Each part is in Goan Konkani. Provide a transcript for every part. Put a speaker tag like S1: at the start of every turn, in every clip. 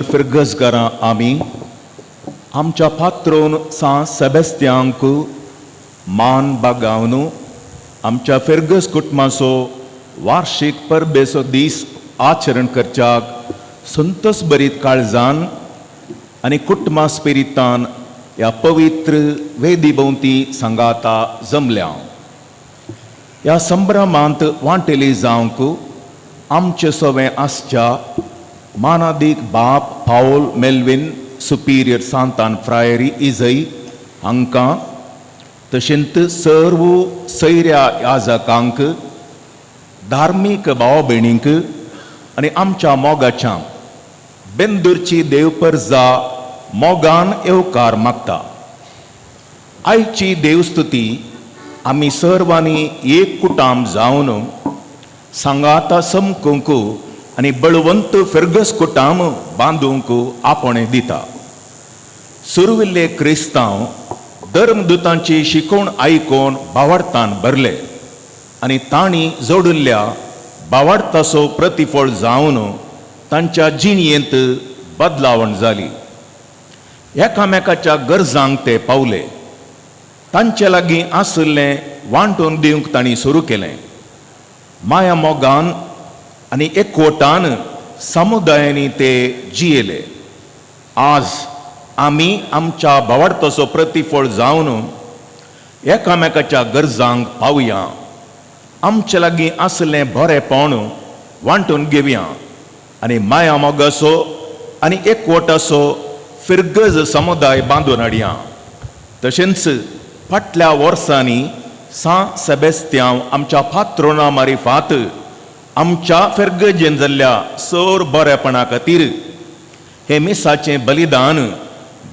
S1: फिरगजगारां आमी आमच्या पात्रोन सां सेबेस्त्यांक मान बागावन आमच्या फिरगज कुटुंबाचो वार्षिक परबेचो दीस आचरण करच्याक संतोष भरीत काळजान आनी कुटुंबा स्पिरितान ह्या पवित्र वेदी भोंवती सांगाता जमल्या. ह्या संभ्रमांत वांटेली जावंक आमचे सवें आसच्या मानादीक बाप पावल मेल्विन सुपिरियर सांतान फ्रायरी इजय हांकां तशेंच सर्व सैऱ्या याजकांक धार्मीक भाव भयणींक आनी आमच्या मोगाच्या बेंदूरची देवपर्जा मोगान येवकार मागता. आयची देवस्तुती आमी सर्वांनी एक कुटाम जावन सांगाता समकूंक आनी बळवंत फिरगस कुटाम बांदूंक आपोणे दिता. सुरविल्ले क्रिस्तांव धर्मदुतांची शिकोवण आयकून बावडतान भरले आनी तांणी जोडिल्ल्या बावडताचो प्रतिफळ जावन तांच्या जिणयेंत बदलावण जाली. एकामेकाच्या गरजांक ते पावले. तांचे लागीं आशिल्लें वांटून दिवंक तांणी सुरू केलें. माया मोगान आनी एकवटान समुदायांनी ते जियेले. आज आमी आमच्या बावडताचो प्रतिफळ जावन एकामेकाच्या गरजांक पावया. आमचे लागीं आशिल्लें बरेपण वांटून घेवया आनी माया मोगाचो आनी एकवटाचो फिरगज समुदाय बांदून हाडया. तशेंच फाटल्या वर्सांनी सां सेबेस्त्यांव आमच्या पात्रोना मारिफात आमच्या फिरगजेन जाल्ल्या सर बरेपणा खातीर हे मिसाचें बलिदान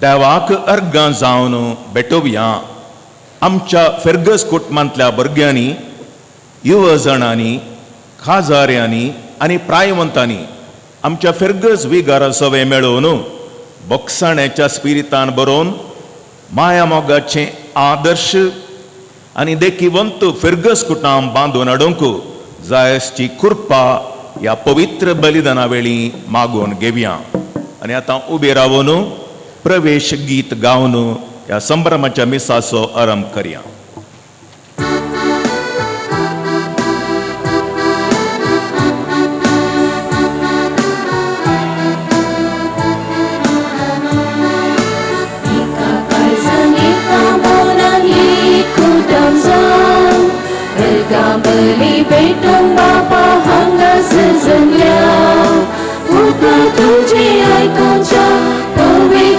S1: देवाक अर्गां जावन भेटोवया. आमच्या फिरगज कुटुंबांतल्या भुरग्यांनी, युवजणांनी, खाजाऱ्यांनी आनी प्रायवंतांनी आमच्या फिरगज विगारा सवे मेळोवन बोगसाण्याच्या स्पिरितान बरोवन माया मोगाचें आदर्श आनी देखीवंत फिरगज कुटाम बांदून हाडूंक जायसची कृपा ह्या पवित्र बलिदाना वेळी मागून घेवया. आनी आतां उबे रावन प्रवेश गीत गावन ह्या संभ्रमाच्या मिसाचो आरंभ करया.
S2: तुझे ऐकूच्या, पवित्र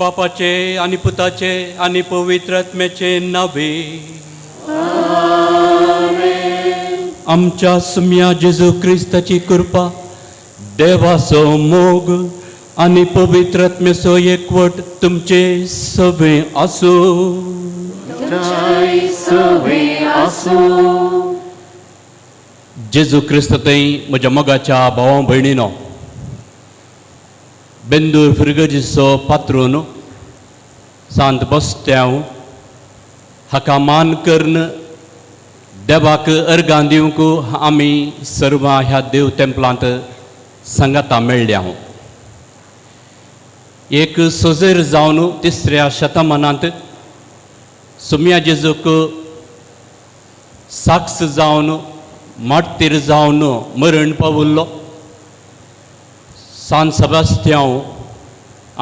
S2: बापाचे आनी पुताचे आनी पवित्र आत्म्याचे नावे. आमच्या सुम्या जेजू क्रिस्ताची कृपा, देवाचो मोग आनी पवित्र आत्म्याचो एकवट तुमचे सगळे आसूं. जेजू क्रिस्त थंय म्हज्या मोगाच्या भावा भयणीनो, बेंदूर फिरगजीचो पात्रून सांत बस्त्यांव हाका मान करून देवाक अर्गां दिवंक आमी सर्वां ह्या देव तेंपलांत सांगाता मेळ्ळ्या. एक सोजेर जावन तिसऱ्या शतमानांत सुम्या जेजूक साक्ष जावन मार्तीर जावन मरण पावुल्लो सान सेबास्त्यांव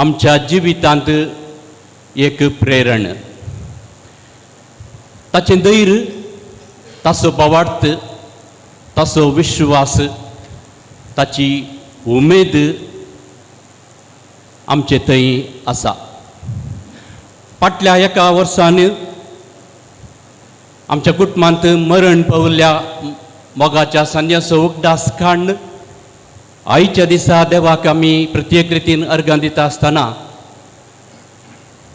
S2: आमच्या जिवितांत एक प्रेरण, ताचें धैर्य, ताचो भावार्थ, ताचो विश्वास, ताची उमेद आमचे थंय आसा. फाटल्या एका वर्सान आमच्या कुटुंबांत मरण पावल्ल्या मोगाच्या सांज्याचो उगडास काडून आयच्या दिसा देवाक आमी प्रत्येक रितीन अर्गां दिता आसतना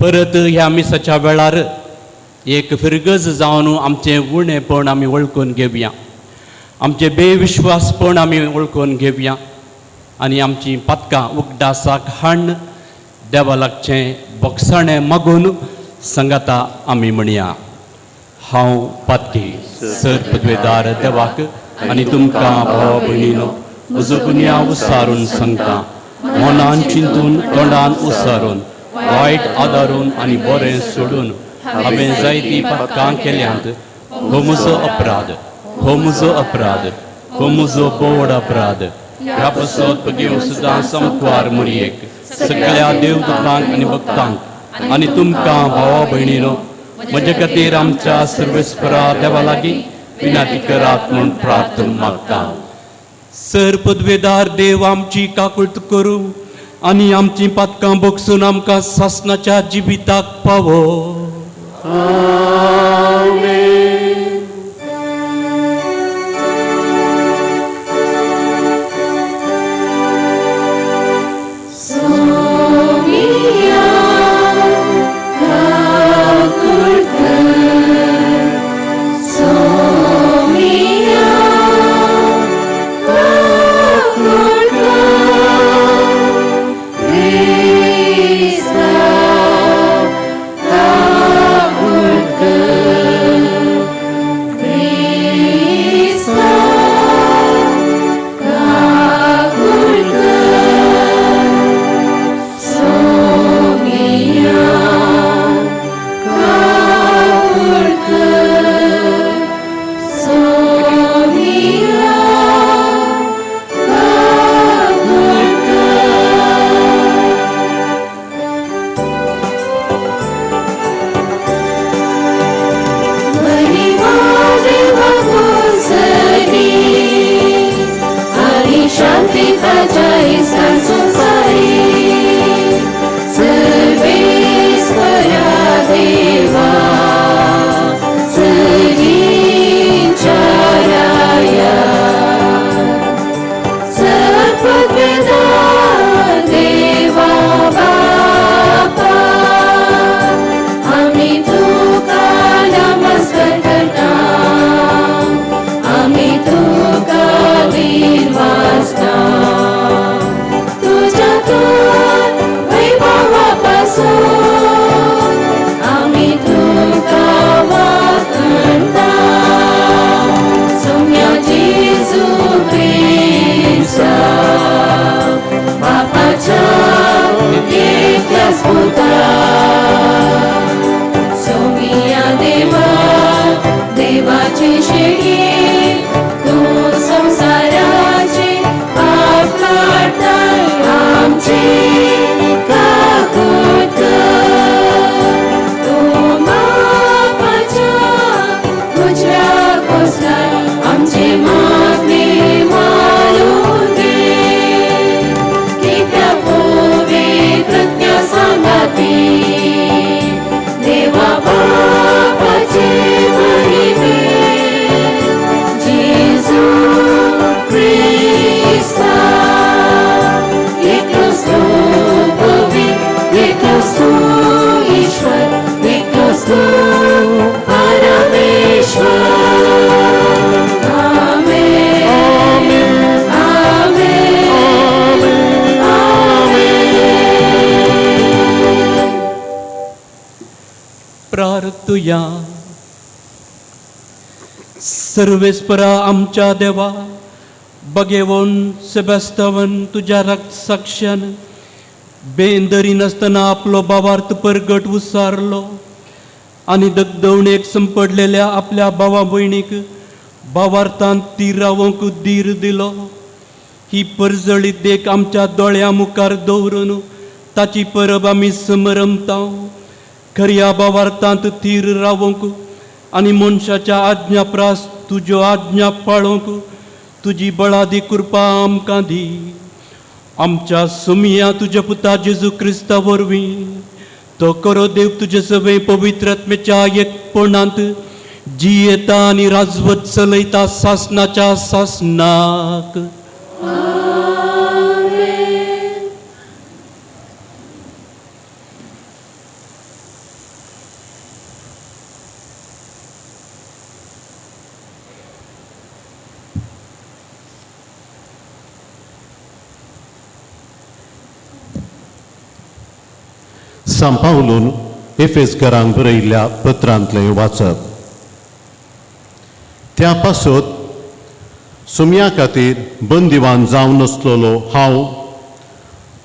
S2: परत ह्या मिसाच्या वेळार एक फिरगज जावन आमचें उणेपण आमी वळखून घेवया, आमचें बेविश्वासपण आमी वळखून घेवया आनी आमचीं पातकां उगडासाक हाडून देवा लागचें बोगसाणें मागून सांगाता आमी म्हणया. हांव पातकी सर पदवेदार देवाक आनी तुमकां भावा भयणीनो म्हजो गुन्यांव उसारून सांगता, मनान चिंतून तोंडान उसारून वायट आदारून आनी बरें सोडून हांवें जायतीं पातकां केल्यांत. हो म्हजो अपराध, हो म्हजो अपराध, हो म्हजो बोड अपराध. ह्या पासत पगेव सुद्दां समकुवार मुरयेक सगळ्या देवदूतांक आनी भक्तांक आनी तुमकां भावा भयणीनो म्हजे खातीर आमच्या सर्वेस्परा देवा लागीं विनंती करात म्हूण प्रार्थना मागता. सर पदवेदार देव आमची काकूट करूं आनी आमचीं पातकां बगसून आमकां सासणाच्या जिविताक पावो.
S3: Ami tu kadir wasta. Tu
S2: प्रार्थुया. सर्वेस्परा आमच्या देवा, बगेवन सेबास्तावन तुज्या साक्षान बेंदरी नासतना आपलो बावार्थ परगट उसारलो आनी दगदवणेक संपडलेल्या आपल्या भावा भयणीक बावार्थान ती रावंक धीर दिलो. ही परजळीत देख आमच्या दोळ्यां मुखार दवरून ताची परब आमी समरमता. खऱ्या बावार्थांत थीर रावंक आनी मनशाच्या आज्ञा प्रास तुज्यो आज्ञा पाळोवंक तुजी बळादी कृपा आमकां दी. आमच्या सुमया तुज्या पुता जेजू क्रिस्ता वरवीं तो करो देव तुजे सगळे पवित्र आत्म्याच्या एकपणांत जियेता आनी राजवत चलयता सासनाच्या सासनाक.
S3: सांपावलून एफेसकरांक बरयल्ल्या पत्रांतलें वाचप. त्या पासत सुमया खातीर बंदिवान जावन आसलेलो हांव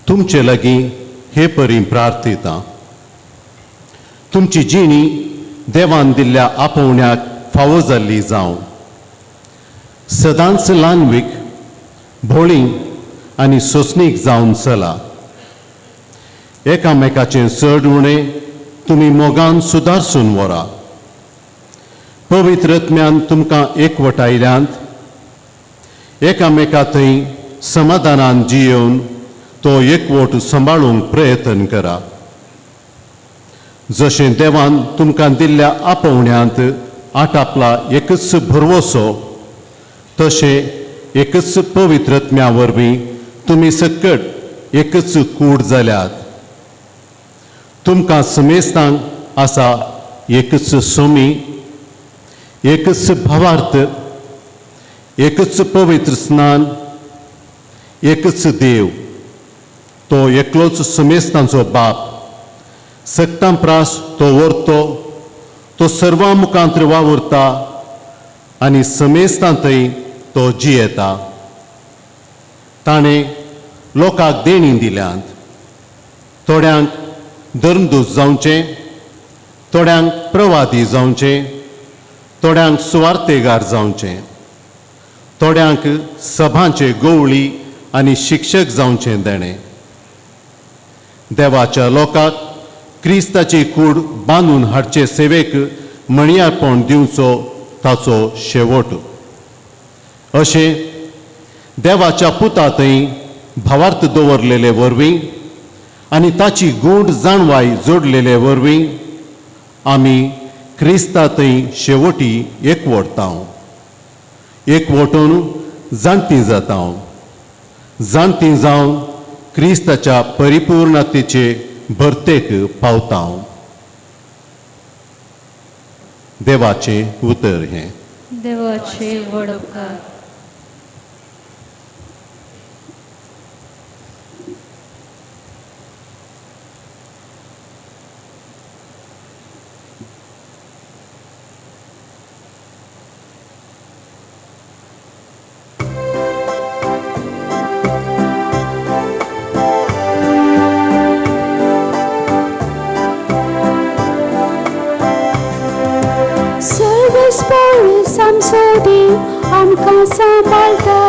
S3: तुमचे लागीं हे परी प्रार्थयतां. तुमची जिणी देवान दिल्ल्या आपोवण्याक फावो जाल्ली जावं. सदांच ल्हानवीक, भोळी आनी सोंसणीक जावन चला. एकामेकाचें चड उणें तुमी मोगान सुदारसून व्हरा. पवित्र आत्म्यान तुमकां एकवटायल्यांत. एकामेका थंय समाधानान जियेवन तो एकवट सांबाळूंक प्रयत्न करा. जशें देवान तुमकां दिल्ल्या आपोवण्यांत आटापला एकच भरवसो, तशें एकच पवित्र आत्म्या वरवीं तुमी सकट एकच कूड जाल्यात. तुमकां समेस्तांक आसा एकच सोमी, एकच भावार्थ, एकच पवित्र स्नान, एकच देव, तो एकलोच समेस्तांचो बाप. सक्तां प्रास तो व्हरतो, तो सर्वां मुखांत वावुरता आनी समेस्तां थंय तो जियेता. ताणें लोकांक देणी दिल्यांत. थोड्यांक धर्मदूत जावचें, थोड्यांक प्रवादी जावचें, थोड्यांक सुवार्तेगार जावचें, थोड्यांक सभांचे गवळी आनी शिक्षक जावचें देणें. देवाच्या लोकांक क्रिस्ताची कूड बांदून हाडचे सेवेक म्हणयापण दिवचो ताचो शेवट. अशें देवाच्या पुता थंय भावार्थ दवरलेले वरवीं आनी ताची गूढ जाणवाय जोडलेले वरवीं आमी क्रिस्ता थंय शेवटी एकवटता. एकवटून जाणटी जाता. जाणटी जावन क्रिस्ताच्या परिपूर्णतेचे भरतेक पावता. देवाचें उतर हें.
S4: देवाचे व्हड उपकार.
S5: आमकां सांबाळटा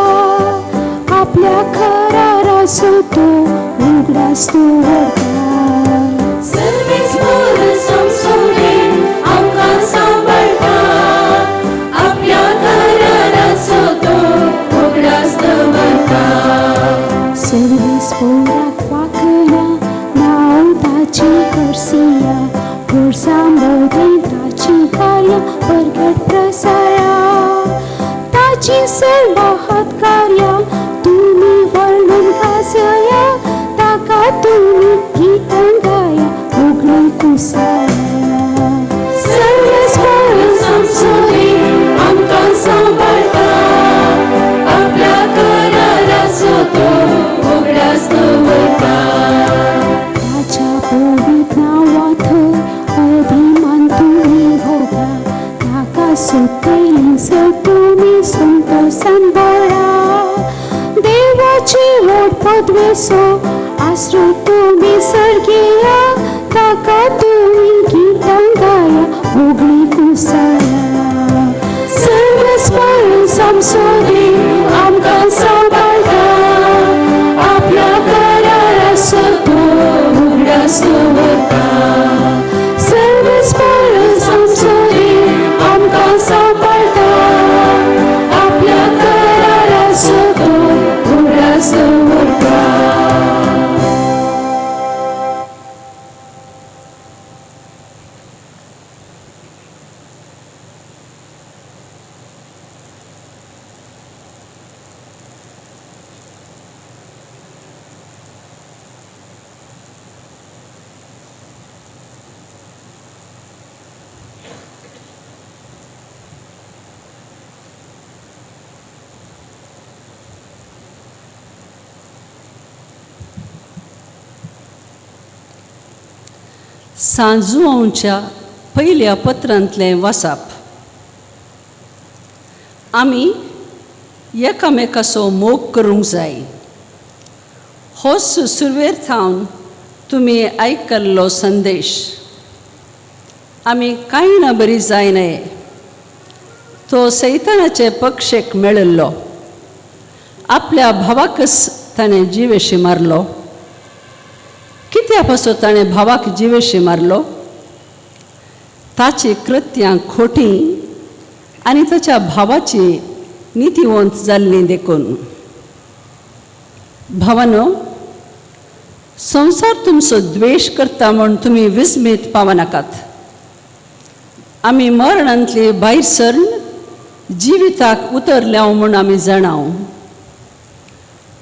S5: आपल्या खराराचो तो उगडास दवरता.
S6: सर्वेस्पर आमचो देव आमकां सांबाळटा आपल्या घराचो तो उगडास दवरता.
S5: सर्वेस्पराक वाकया नांव ताची करसिया, वर्सां मदीं ताची कार्यां परगट प्रसारा. ताची सर्व कार्यां तुमी वर्णन गाजया, ताका तुमी गीतां गाया उगडी कुसाया.
S6: सर्वेस्पर आमचो देव आमकां सांबाळटा आपल्या घराचो तो उगडास दवरता.
S5: ताच्या पवित्र नांवा थंय अभिमान पदवेसो आसरो तुमी सर्गिया ताका तुमी गितां गाया होगळी कुसाया सर्वस्वर आमचो देव आमकां सांबाळटा आपल्या कराराचो तो उगडास दवरता सर्वस्वर आमचो देव आमकां सांबाळटा आपल्या कराराचो तो उगडास दवरता.
S7: सांजुआंवच्या पयल्या पत्रांतलें वासाप. आमी एकामेकाचो मोग करूंक जाय. होच सुरवेर थावन तुमी आयकल्लो संदेश. आमी कांय ना बरी जायनाय. तो सैतानाचे पक्षेक मेळिल्लो. आपल्या भावाकच ताणें जिवेशी मारलो. कित्या पासून ताणें भावाक जिवेशी मारलो? ताची कृत्यां खोटी आनी ताच्या भावाची नितीवंत जाल्ली देखून. भावानो, संवसार तुमचो द्वेश करता म्हूण तुमी विस्मीत पावनाकात. आमी मरणांतली भायर सरून जिविताक उतरल्या म्हूण आमी जाणाव.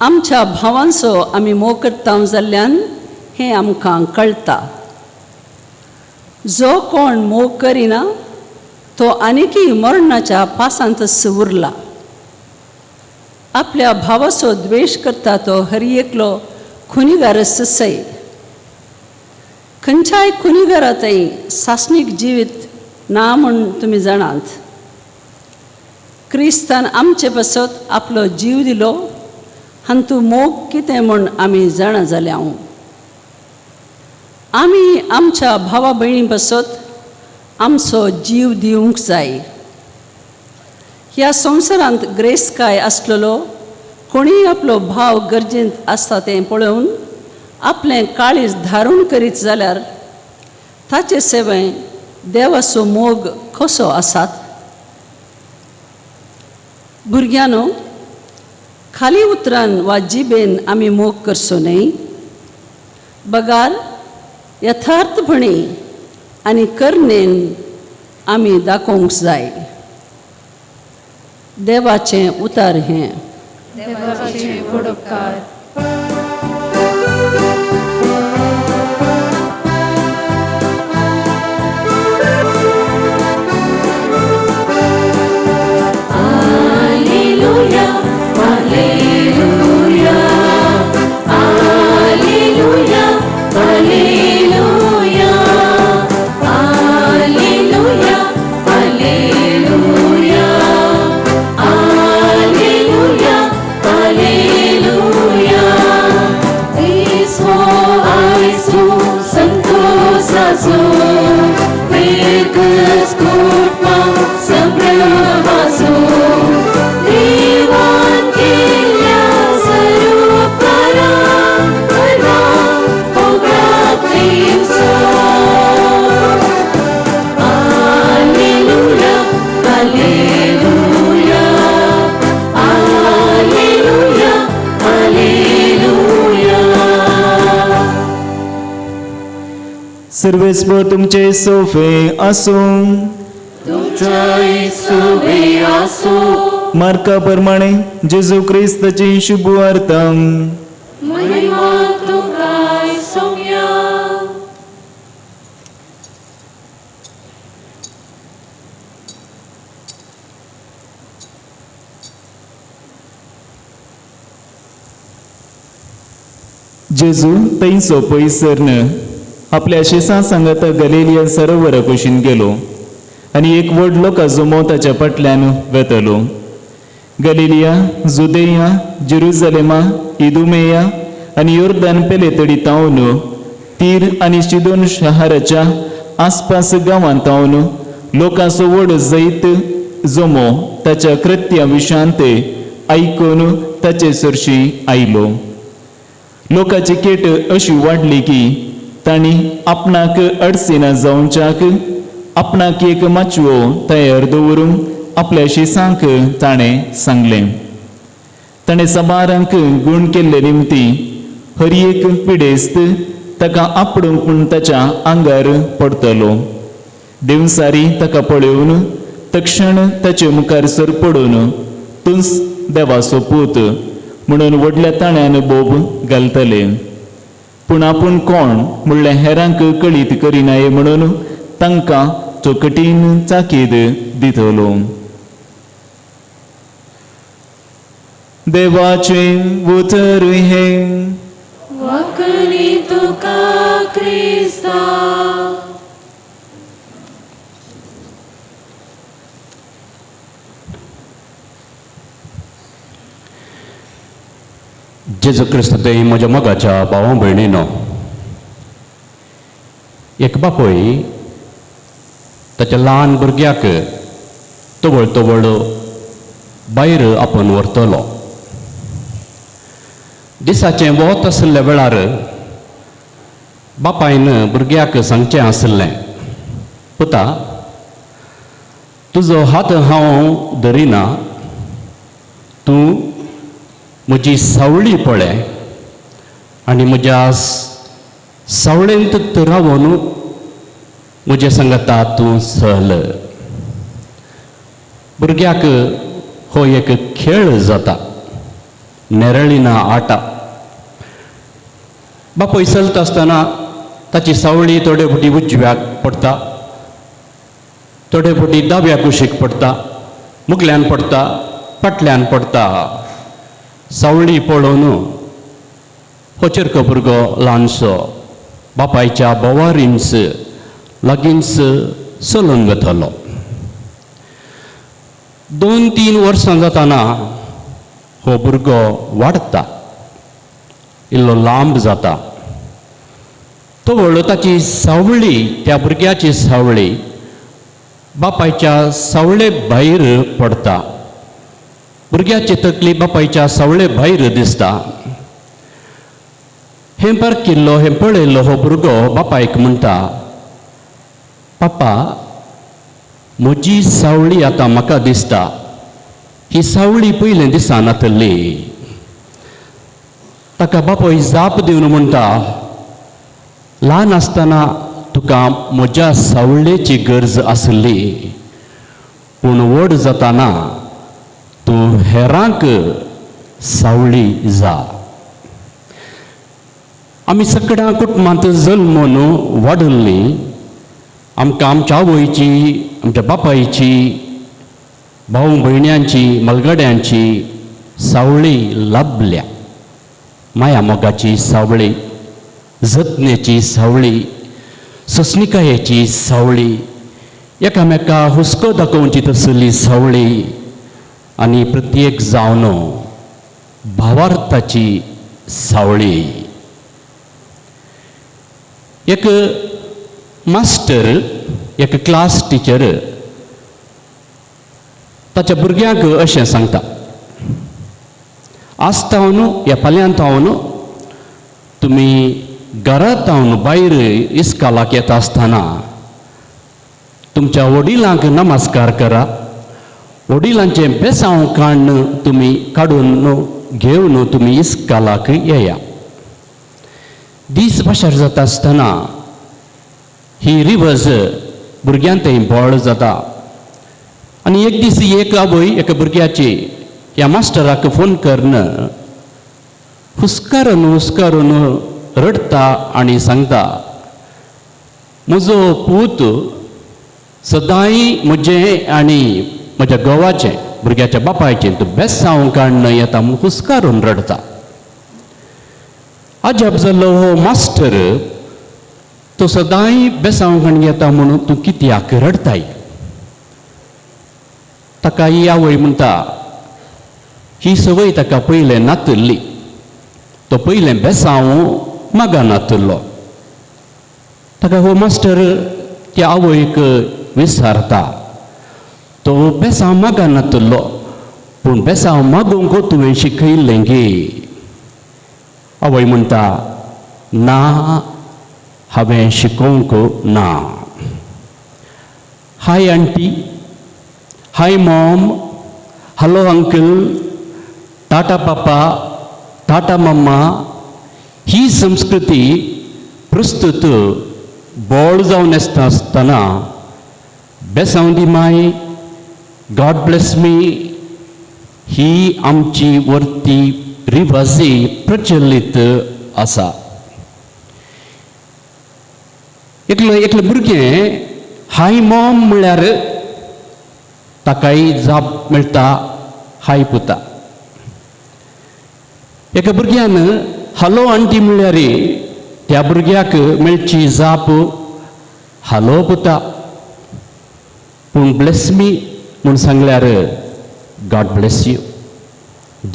S7: आमच्या भावांचो आमी मोग करता जाल्ल्यान हें आमकां कळटा. जो कोण मोग करिना तो आनीकय मरणाच्या पासांतच उरला. आपल्या भावाचो द्वेश करता तो हर एकलो खुनिगारच सय. खंयच्याय खुनिगारांतय सासणीक जिवीत ना म्हूण तुमी जाणात. क्रिस्तान आमचे पासत आपलो जीव दिलो हातूंत मोग कितें म्हूण आमी जाणा जाल्या. आमी आमच्या भावा भयणी पासत आमचो जीव दिवंक जाय. ह्या संवसारांत ग्रेसकाय आसलेलो कोणीय आपलो भाव गरजेंत आसता तें पळोवन आपलें काळीज धारून करीत जाल्यार ताचे सेवे देवाचो मोग कसो आसात? भुरग्यांनो, खाली उतरान वा जिबेन आमी मोग करचो न्हय, बगार यथार्थपणी आनी करणेन आमी दाखोवंक जाय. देवाचें उतार हें.
S4: देवाचे व्हड उपकार.
S6: Alleluia, Alleluia, Alleluia, Alleluia, Alleluia, Alleluia, Alleluia, Alleluia. Ismo aisu santosaso, virgus kutma sambramaso. Devan केल्या सरोपरा परवा होगळा. Alleluia, Alleluia, Alleluia, Alleluia.
S8: सर्वेस्पर तुमचे सोफे आसूं.
S6: तुमच्याय सुवे आसूं.
S8: मार्का प्रमाणे जेजू क्रिस्ताची शुभवार्ता.
S6: महिमा तुकाय सोम्या.
S8: जेजू थंयचो पयसर आपल्या शिसां सांगाता गलिलियन सरोवरा कुशीन गेलो आनी एक व्हड लोकां जमो ताच्या फाटल्यान वेतलो. गलिलिया, जुदेया, जेरुजलेमा, इदुमेया आनी योर्दन पेलेतडी तावन तीर आनी शिदोन शहराच्या आसपास गांवांत तावन लोकांचो व्हड जैत जमो ताच्या कृत्या विशांत आयकून ताचे सरशी आयलो. लोकांची केट अशी वाडली की तांणी आपणाक अडसिना जावच्याक आपणाक एक माचवो तयार दवरूंक आपल्या शिसांक ताणें सांगलें. ताणें सबारांक गूण केल्ले निमती हर एक पिडेस्त ताका आपडूंक म्हूण ताच्या आंगार पडटलो. देवसारी ताका पळोवन तक्षण ताचे मुखार सर पडून तूंच देवाचो पूत म्हणून व्हडल्या ताण्यान बोब घालतले. पूण आपूण कोण म्हणल्यार हेरांक कळीत करिनाये म्हणून तांकां तो कठीण ताकीद दितलो. देवाचें उतर हें.
S6: वखणी तुका क्रिस्ता.
S2: जेजू क्रिस्त ते म्हज्या मोगाच्या भावा भयणीनो, एक बापूय ताच्या ल्हान भुरग्याक तवळ तवळ भायर आपोवन व्हरतलो. दिसाचें वत आशिल्ल्या वेळार बापायन भुरग्याक सांगचें आशिल्लें, पुता तुजो हात हांव धरिना, तूं म्हजी सावळी पळय आनी म्हज्या सावळेंत रावन म्हजे सांगता तूं चल. भुरग्याक हो एक खेळ जाता, नेरळिना आटा. बापूय चलता आसतना ताची सावळी थोडे फावटी उजव्याक पडटा, थोडे फावटी दाव्या कुशीक पडटा, मुगल्यान पडटा, फाटल्यान पडटा. सावळी पळोवन हो चेरको भुरगो ल्हानसो बापायच्या बोवारींच लागींच चलून वतलो. 2-3 वर्सां जाताना हो भुरगो वाडटा, इल्लो लांब जाता. तो व्हडलो ताची सावळी, त्या भुरग्याची सावळी बापायच्या सावळे भायर पडटा. भुरग्याची तकली बापायच्या सावळे भायर दिसता. हें पारकिल्लो, हें पळयल्लो हो भुरगो बापायक म्हणटा, पापा म्हजी सावळी आतां म्हाका दिसता, ही सावळी पयलें दिसनातली. ताका बापूय जाप दिवन म्हणटा, ल्हान आसतना तुका म्हज्या सावळेची गरज आसली, पूण व्हड जाताना तूं हेरांक सावळी जा. आमी सगळ्या कुटुंबांत जल्मून वाडल्लीं, आमकां आमच्या आवयची, आमच्या बापायची, भाव भयण्यांची, मलगड्यांची सावळी लाभल्या. माया मोगाची सावळी, जतनेची सावळी, सोंसणिकायेची सावळी, एकामेका हुस्को दाखोवची तसली सावळी आनी प्रत्येक जावन भावार्थाची सावळी. एक मास्टर, एक क्लास टिचर ताच्या भुरग्यांक अशें सांगता, आज तावन ह्या फाल्यां तावन तुमी घरांत तावन भायर इस्कालाक येता आसतना तुमच्या वडिलांक नमस्कार करा, वडिलांचें बेसांव काडून तुमी काडून घेवन तुमी इस्कालाक येया. दीस पाशार जाता आसतना ही रिवज भुरग्यांक थंय बळ जाता. आनी एक दीस एक आवय एका भुरग्याची ह्या मास्टराक फोन करून हुस्कारून हुस्कारून रडटा आनी सांगता, म्हजो पूत सदांय म्हजें आनी म्हज्या घोवाचें, भुरग्याच्या बापायचें तूं बेसांव काडून येता म्हूण हुस्कारून रडटा. अजाप जाल्लो हो मास्टर, तो सदांय बेसांव काडून येता म्हणून तूं कित्याक रडटाय? ताका ही आवय म्हणटा, ही संवय ताका पयलें नातल्ली, तो पयलें बेसांव मागनातलो. ताका हो मास्टर त्या आवयक विचारता, तो बेसांव मागनातलो पूण बेसांव मागूंक तुवें शिकयल्लें गे? आवय म्हणटा, ना, हांवें शिकोवंक ना. Hi aunty, hi mom, hello uncle, tata papa, tata mamma, ही संस्कृती प्रस्तुत बोळ जावन आसता आसतना बेसांव दी my, God bless मी ही आमची वर्ती रिवाजी प्रचलित आसा. एकले एकले भुरगें हाय मॉम म्हळ्यार ताकाय जाप मेळटा हाय पुता. एका भुरग्यान हॅलो आंटी म्हळ्यार त्या भुरग्याक मेळची जाप हॅलो पुता. पूण ब्लेस मी म्हूण सांगल्यार God bless you,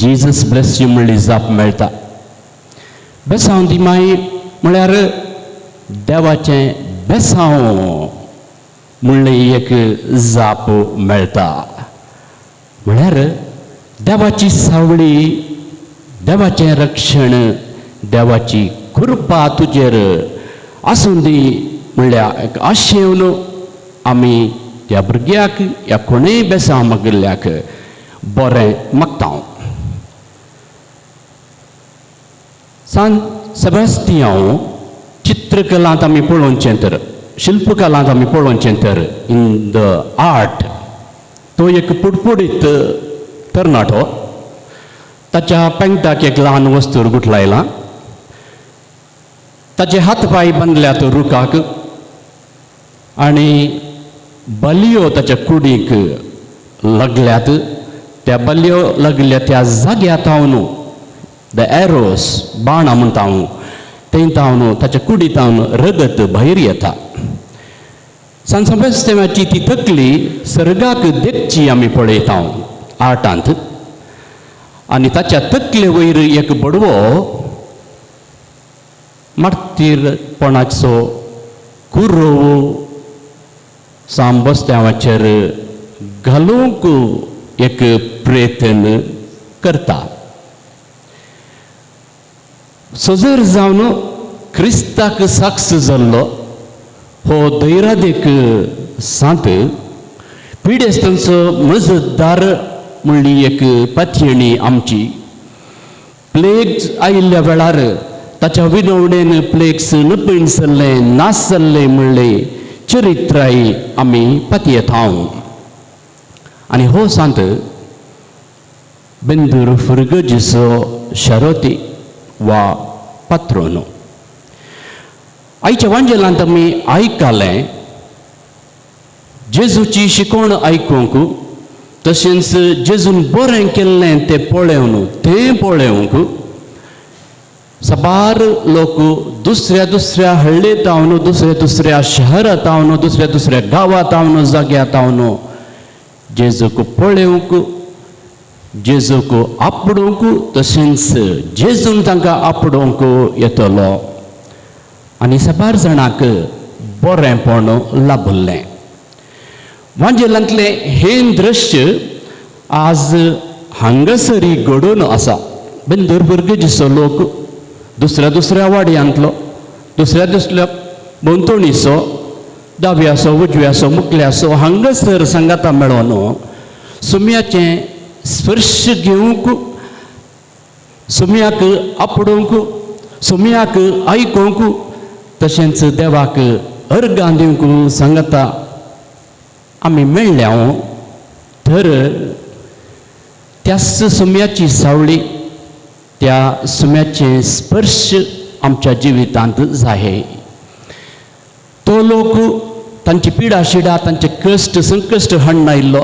S2: Jesus bless you म्हणली जाप मेळटा. बेसांव दी माय म्हळ्यार देवाचें बेसांव म्हणली एक जाप मेळटा. म्हळ्यार देवाची सावळी, देवाचें रक्षण, देवाची कृपा तुजेर आसूं दी म्हणल्यार एक आशेवन आमी त्या भुरग्याक ह्या कोणूय बेसांव मागिल्ल्याक बरें मागता. सान सेबास्तियांव चित्रकलांत आमी पळोवचें तर, शिल्पकलांत आमी पळोवचें तर, इन the art तो एक पुडपुडीत तरणाटो, ताच्या पेंटाक एक ल्हान वस्तूर गुठलायला, ताचे हात पांय बांदल्यात रुखाक आनी बलयो ताच्या कुडीक लागल्यात. त्या बलयो लागल्या त्या जाग्या तावन the arrows बाणां म्हणटा हांव थंय तावन ताच्या कुडी तावन रगत भायर येता. सान सेबास्तियांवाची ती तकली सर्गाक देखची आमी पळयता आर्टांत आनी ताच्या तकले वयर एक बडवो मार्तीरपणाचो कुरोव सांबस्त्यांवाचेर घालूंक एक प्रयत्न करता. सजर जावन क्रिस्ताक साक्ष जाल्लो हो धैरादीक सांत पिडेस्तांचो मजतदार म्हणली एक पातयेणी आमची. प्लेग आयिल्ल्या वेळार ताच्या विनवणेन प्लेग्स नपयन जाल्लें, नाश जाल्लें म्हणलें चरित्राय आमी पातयेता. आनी हो सांत बेंदूर फुर्गजीचो शरोती वा पात्रोनो. आयच्या वांजेलांत आमी आयकलें जेजूची शिकवण आयकूंक, तशेंच जेजून बरें केल्लें तें पळोवन तें पळोवंक साबार लोक दुसऱ्या दुसऱ्या हळ्ळेंत हांव, दुसऱ्या दुसऱ्या शहरांत हांव, दुसऱ्या दुसऱ्या गांवांत हांव, जाग्यांत हांव जेजूक पळोवंक, जेजूक आपडूंक, तशेंच जेजून तांकां आपडूंक येतलो. आनी साबार जाणांक बरेंपण लाभल्लें. वांजेलांतलें हें दृश्य आज हांगासरी घडून आसा. बेंदूर भुरगेजीचो लोक दुसऱ्या दुसऱ्या वाड्यांतलो, दुसऱ्या दुसऱ्या भोंवतणीचो, दाव्याचो, उजव्याचो, मुकल्याचो हांगासर सांगाता मेळोन सुम्याचें स्पर्श घेवंक, सुम्याक आपडूंक, सुम्याक आयकूंक, तशेंच देवाक अर्गां दिवंक सांगाता आमी मेळ्ळ्या. तर त्याच सुम्याची सावळी, त्या सुम्याचे स्पर्श आमच्या जिवितांत जाय. तो लोक तांची पिडा शिडा, तांचे कश्ट संकश्ट हाडून आयिल्लो.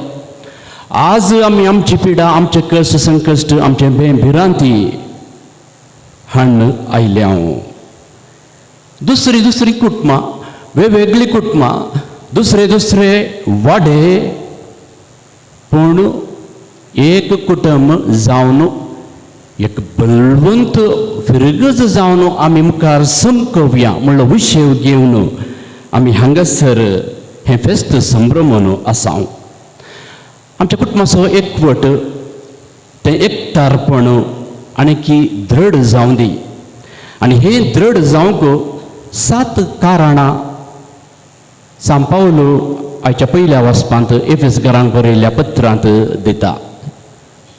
S2: आज आमी आमची पिडा, आमचे कश्ट संकश्ट, आमचे भंय भिरांती हाडून आयल्या. दुसरी दुसरी कुटुंबां, वेगवेगळीं कुटुंबां, दुसरे दुसरे वाडे, पूण एक कुटुंब जावन एक बलवंत फिरगज जावन आमी मुखार समकवया म्हणलो विशय घेवन आमी हांगासर हें फेस्त संभ्रमण आसा. आमच्या कुटुंबाचो एकवट तें एकतारपण आनी की दृढ जावं दी आनी हें दृढ जावंक 7 कारणां सांव पावलो आयच्या पयल्या वाचपांत एफेसकारांक बरयल्ल्या पत्रांत दिता.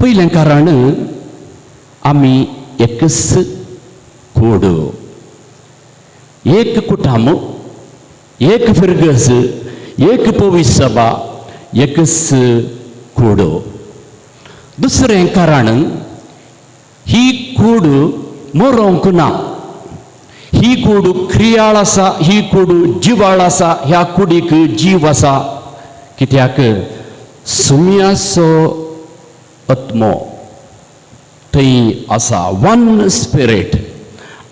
S2: पयलें कारण आमी एकच कोड, एक कुटाम, एक फिरगज, एक पवित्र सभा, एकच कोड. दुसरें कारण ही कूड मरोंक ना, ही कूड क्रियाळ आसा, ही कूड जिवाळ आसा, ह्या कुडीक जीव आसा. कित्याक सुम्याचो आत्मो थंय आसा, वन स्पिरीट.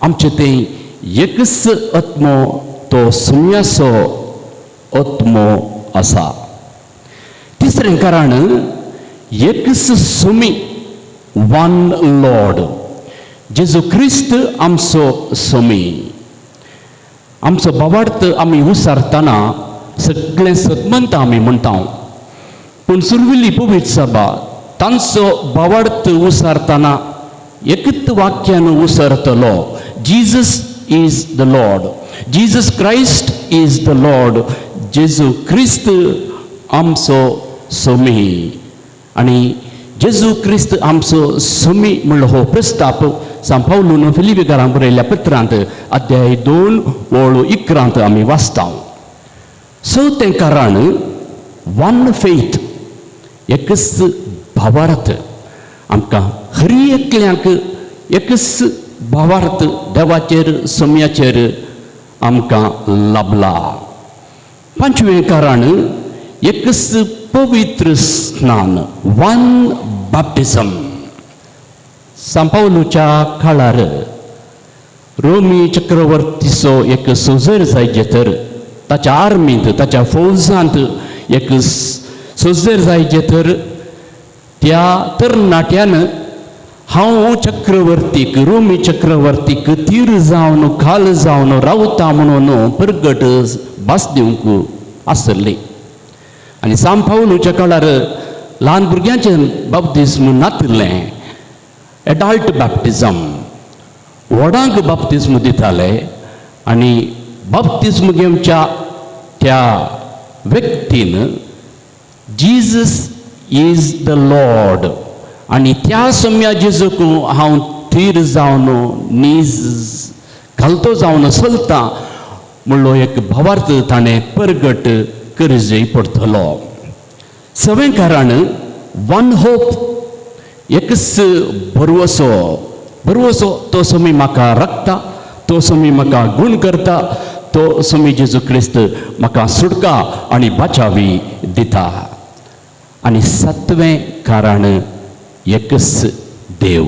S2: आमचे थंय एकच आत्मो, तो सुम्याचो आत्मो आसा. तिसरें कारण एकच सुमी, वन लॉर्ड, जेजू क्रिस्त आमचो सुमी. आमचो भावार्थ आमी उसारतना सगळें सदमंत आमी म्हणटा, पूण सुरविल्ली पवित्र सभा तांचो भावार्थ उसारतना एकच वाक्यान उसरतलो, Jesus is the Lord, Jesus Christ is the Lord, जेजू क्रिस्त आमचो सोमी. आनी जेजू क्रिस्त आमचो सोमी म्हणलो हो प्रस्ताप सांव पावलून फिलिपीकारांक बरयल्ल्या पत्रांत अध्याय 2 ओळ 11 आमी वाचता. चवथें कारण वन फेथ, एकच भावार्थ. आमकां हरी एकल्यांक एकच भावार्थ देवाचेर सोम्याचेर आमकां लाबला. पांचवें कारण एकच पवित्र स्नान, वन बाप्टिजम. सांव पावलूच्या काळार रोमी चक्रवर्तीचो एक सोजर जायचे तर ताच्या आर्मींत ताच्या फौजांत एक सोजर जायचे तर त्या तरणाट्यान हांव चक्रवर्तीक रोमी चक्रवर्तीक तीर जावन खाल जावन रावता म्हणून परगट भास दिवंक आसली. आनी सांव पावलूच्या काळार ल्हान भुरग्यांचें बाप्तिज्म नातिल्लें, एडल्ट बाप्टिजम, व्हडांक बाप्तिज्म दिताले. आनी बाप्तिज्म घेवच्या त्या व्यक्तीन जीजस is the Lord आनी त्या सम्या जेजूक हांव थीर जावन नीज घालतो जावन चलता म्हणलो एक भावार्थ ताणें परगट करजय पडटलो. सवें कारण वन होप, एकच भरवसो, भरवसो तो समी म्हाका राखता, तो समी म्हाका गूण करता, तो समी जेजू क्रिस्त म्हाका सुटका आनी बाचावी दिता. आनी सातवें कारण एकच देव,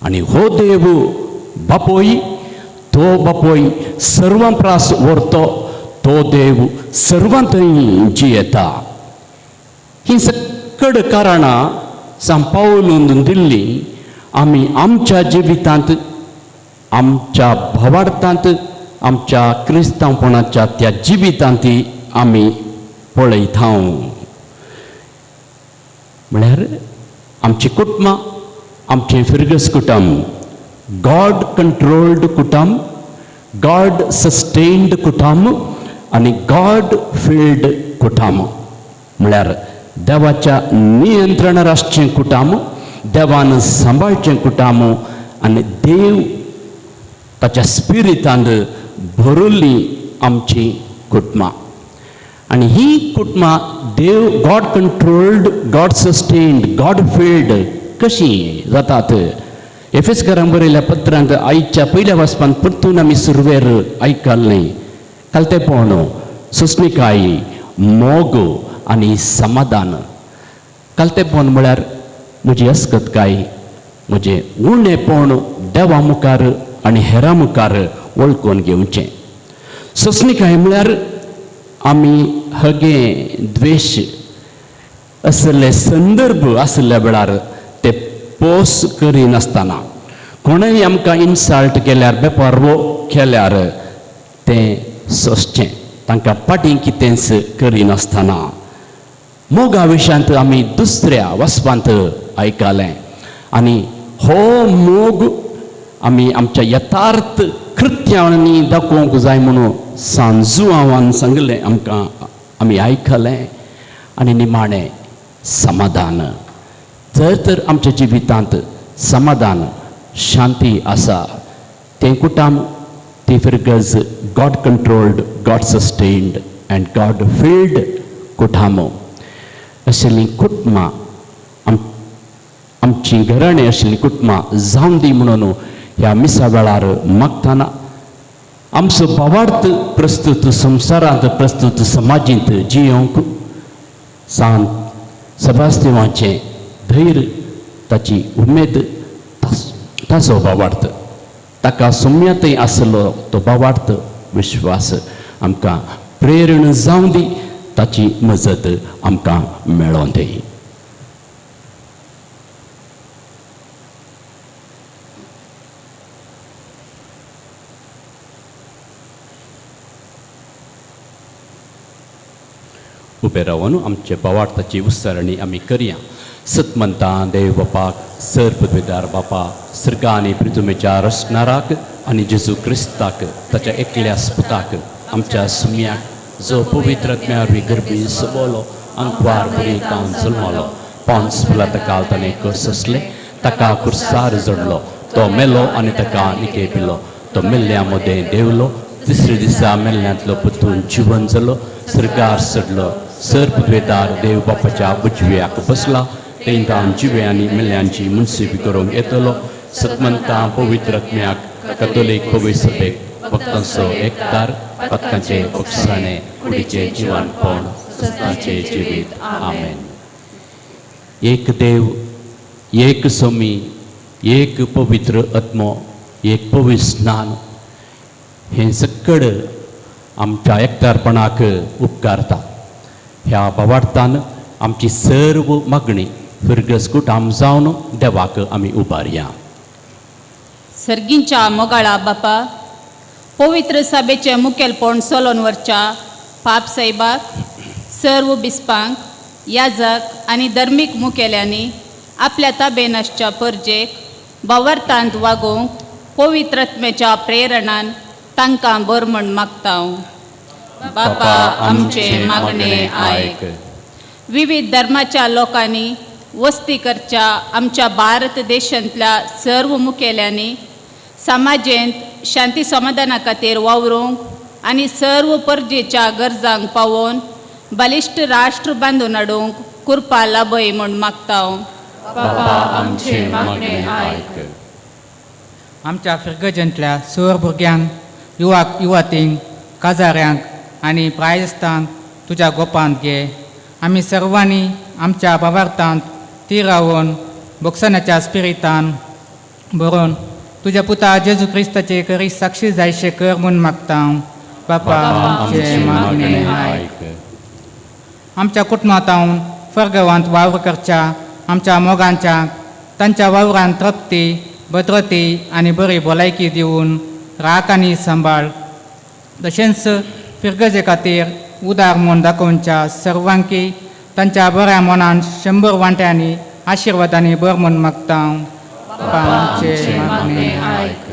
S2: आनी हो देव बापोय, तो बापोय सर्वां प्रास व्हरतो, तो देव सर्वां थंय जियेता. ही सकड कारणां सांव पावलून दिल्ली आमी आमच्या जिवितांत, आमच्या भावार्थांत, आमच्या क्रिस्तांवपणाच्या त्या जिवितांत आमी पळयता. म्हळ्यार आमची कुटुंबां, आमचें फिरगस कुटुंब, गॉड कंट्रोल्ड कुटुंब, गॉड सस्टेन्ड कुटुंब आनी गॉड फिल्ड कुटुंब. म्हळ्यार देवाच्या नियंत्रणार आसचें कुटुंब, देवान सांबाळचें कुटुंब आनी देव ताच्या स्पिरितान भरिल्ली आमची कुटुंबां. आनी ही कुटुंबां देव God controlled, God sustained, God filled कशी जातात? एफेसकारांक बरयल्ल्या पत्रांत आयच्या पयल्या वाचपांत परतून आमी सुरवेर आयकल्लें, खालतेपण, सोंसणीकाय, मोग आनी समाधान. खालतेपण म्हळ्यार म्हजी अस्कतकाय, म्हजें उणेपण देवा मुखार आनी हेरां मुखार वळखून घेवचें. सोंसणीकाय म्हळ्यार आमी हगे द्वेश असले संदर्भ आसल्या वेळार ते पोस करिनासतना, कोणूय आमकां इन्सल्ट केल्यार, बेपारवो केल्यार तें सोंसचें, तांकां फाटीं कितेंच करिनासतना. मोगा विशयांत आमी दुसऱ्या वसपांत आयकलें आनी हो मोग आमी आमच्या यथार्थ कृत्यांनी दाखोवंक जाय म्हणून सांजुआवान सांगलें आमकां, आमी आयकलें. आनी निमाणें समाधान, जर तर आमच्या जिवितांत समाधान शांती आसा तें कुटाम ती फिरगज God controlled, God sustained and God filled कुटामो. आशिल्लीं कुटुंबां आमचीं घराणीं आशिल्लीं कुटुंबां जावन दी म्हणून ह्या मिसा वेळार मागतना आमचो भावार्थ प्रस्तुत संवसारांत प्रस्तुत समाजींत जियोंक सांत सेबास्तिवाचें धैर्य, ताची उमेद, ताचो भावार्थ, ताका सुम्यतय आसलो तो भावार्थ विश्वास आमकां प्रेरणा जावं दी, ताची मजत आमकां मेळों दी. उबे रावन आमचे भावार्थाची उच्चारणी आमी करया. सतमंता देव बापाक, सर पदवीदार बापा, सर्गा आनी पृथ्वीच्या रचणाराक आनी जेजू क्रिस्ताक ताच्या एकल्या पुताक आमच्या सुम्याक जो पवित्र आत्म्या वरवीं गर्भी सबोलो आंकवार पुरीतान जल्मलो, पोन्स पिलाता ताणें सोंसलें, ताका कुर्सार जोडलो, तो मेलो आनी ताका निके पिलो, तो मेल्ल्या मदें देवलो, तिसरे दिसा मेल्ल्यांतलो पुतून जिवन जालो, सर्गार चडलो, सर पदवेदार देव बापाच्या उजव्याक बसला, तेंकां जिवे आनी मेल्ल्यांची मुन्सिफी करूंक येतलो. सतमंता पवित्र आत्म्याक कथोलीक पवित्र सभेक भक्तांचो एकदार भक्तांचे बक्षाणे कुडीचे जिवनपण सदांचे जिवीत. आमेन. एक देव, एक समी, एक पवित्र आत्मो, एक पवित्र स्नान हें सकड आमच्या एकदारपणाक उपकारता. ह्या भावार्थान आमची सर्व मागणी फिरगस कुटाम जावन देवाक आमी उबारया.
S9: सर्गींच्या मोगाळा बापा, पवित्र सभेचें मुखेलपण सोलोन वरच्या पाप साहेबाक, सर्व बिस्पांक, याजक आनी धर्मीक मुखेल्यांनी आपल्या ताबेन आसच्या परजेक भावार्थांत वागोवंक पवित्र आत्म्याच्या प्रेरणान तांकां बर म्हण मागता. बापा आमचें मागणें आयक. विविध धर्माच्या लोकांनी वस्ती करच्या आमच्या भारत देशांतल्या सर्व मुखेल्यांनी समाजेंत शांती समाधाना खातीर वावरूंक आनी सर्व परजेच्या गरजांक पावोवन बलिश्ट राष्ट्र बांदून हाडूंक कृपा लाभय म्हूण मागता.
S2: बापा आमचें मागणें आयक.
S10: आमच्या फिरगजेंतल्या सर भुरग्यांक, युवाक युवतींक, काजाऱ्यांक आनी प्रायस्तांक तुज्या गोपांत घे. आमी सर्वांनी आमच्या भावार्थांत ती रावन बोक्सनाच्या स्पिरितान बरोवन तुज्या पुता जेजू क्रिस्ताचे करी साक्षी जायशे कर म्हूण मागता. बापा आमचें मागणें आयक. आमच्या कुटुंबांत फरगांवांत वावर करच्या आमच्या मोगांच्या तांच्या वावरान तृप्ती, भद्रती आनी बरी भलायकी दिवन राख आनी सांबाळ. तशेंच फिरगजे खातीर उदार म्हूण दाखोवच्या सर्वांकी तांच्या बऱ्या मनान 100 वांट्यांनी आशिर्वादांनी बर म्हूण मागता. आमचें मागणें आयक.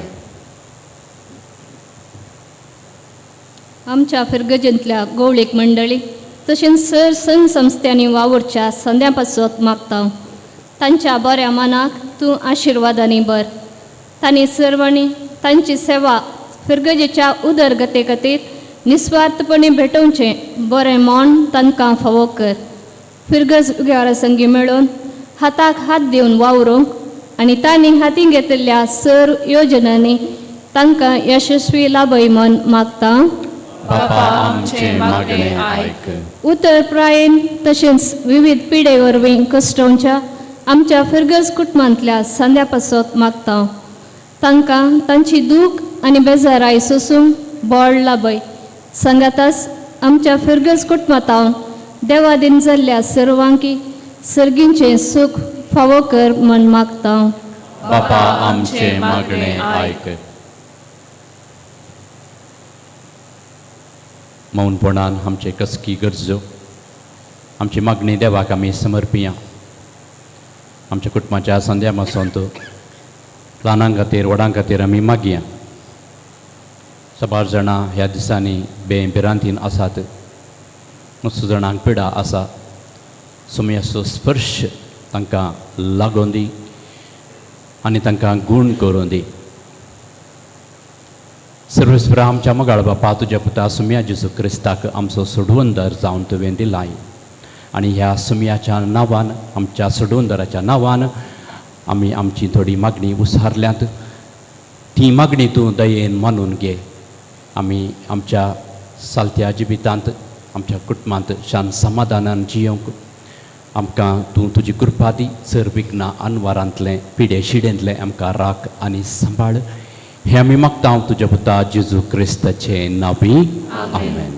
S11: आमच्या फिरगजेंतल्या गवळीक मंडळी तशेंच सर संघ संस्थ्यांनी वावुरच्या संद्या पासत मागता. तांच्या बऱ्या मनाक तूं आशिर्वादांनी बर. तांणी सर्वांनी तांची सेवा फिरगजेच्या उदरगते खातीर निस्वार्थपणे भेटोवचें बरें मन तांकां फावो कर. फिरगज उग्यारा संगी मेळून हाताक हात दिवन वावरूंक आनी तांणी हाती घेतिल्ल्या सर योजनांनी तांकां यशस्वी लाभय म्हूण मागता.
S2: बापा आमचें मागणें आयक.
S11: उतर प्रायेन तशेंच विविध पिडे वरवीं कश्टोवच्या आमच्या फिरगज कुटुंबांतल्या संद्या पासत मागता. तांकां तांची दूख आनी बेजाराय सोसूंक बळ लाभय. सांगाताच आमच्या फिरगज कुटुंबांत देवादीन जाल्ल्या सर्वांकी सर्गींचें सूख फावो कर म्हूण मागता.
S2: बापा आमचें मागणें आयक. मौनपणान आमचे कसकी गरजो आमची मागणी देवाक आमी समर्पिया. आमच्या कुटुंबाच्या संध्या मासोंत ल्हानां खातीर व्हडां खातीर आमी मागया. साबार जाणां ह्या दिसांनी भिरांतीन आसात, मस्त जाणांक पिडा आसा. सुमयाचो स्पर्श तांकां लागोन दी आनी तांकां गूण करूं दी. सर्वेस्परा आमच्या मोगाळ बापा, तुज्या पुता सुमया जेजू क्रिस्ताक आमचो सोडवणदार जावन तुवें दिलाय आनी ह्या सुमयाच्या नांवान, आमच्या सोडवणदाराच्या नांवान आमी आमची थोडी मागणी उसारल्यांत. ती मागणी तूं दयेन मानून घे. आमी आमच्या सालत्या जिवितांत आमच्या कुटुंबांत शांत समाधानान जियोंक आमकां तूं तुजी कृपा दी. सर विघ्ना अनवारांतलें पिडे शिडेंतलें आमकां राख आनी सांबाळ. हें आमी मागता तुज्या पुता जेजू क्रिस्ताचें नांवी, आमेन.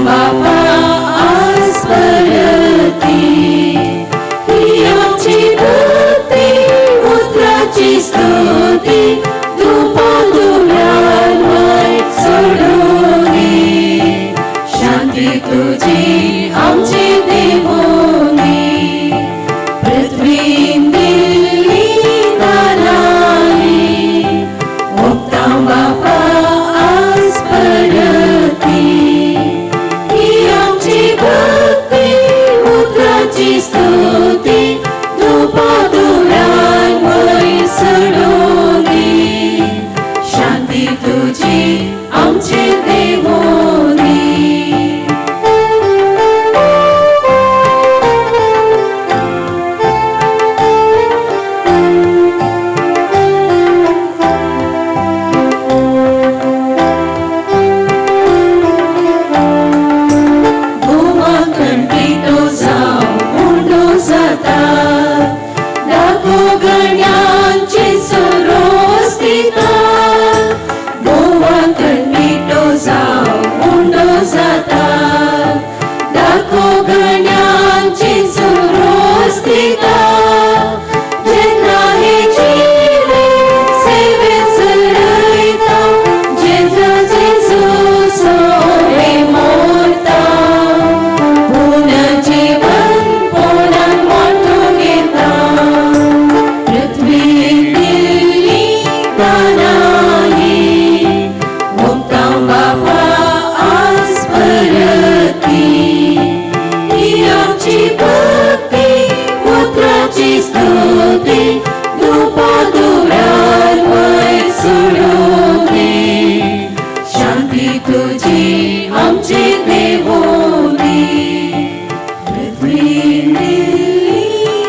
S6: Bapa, as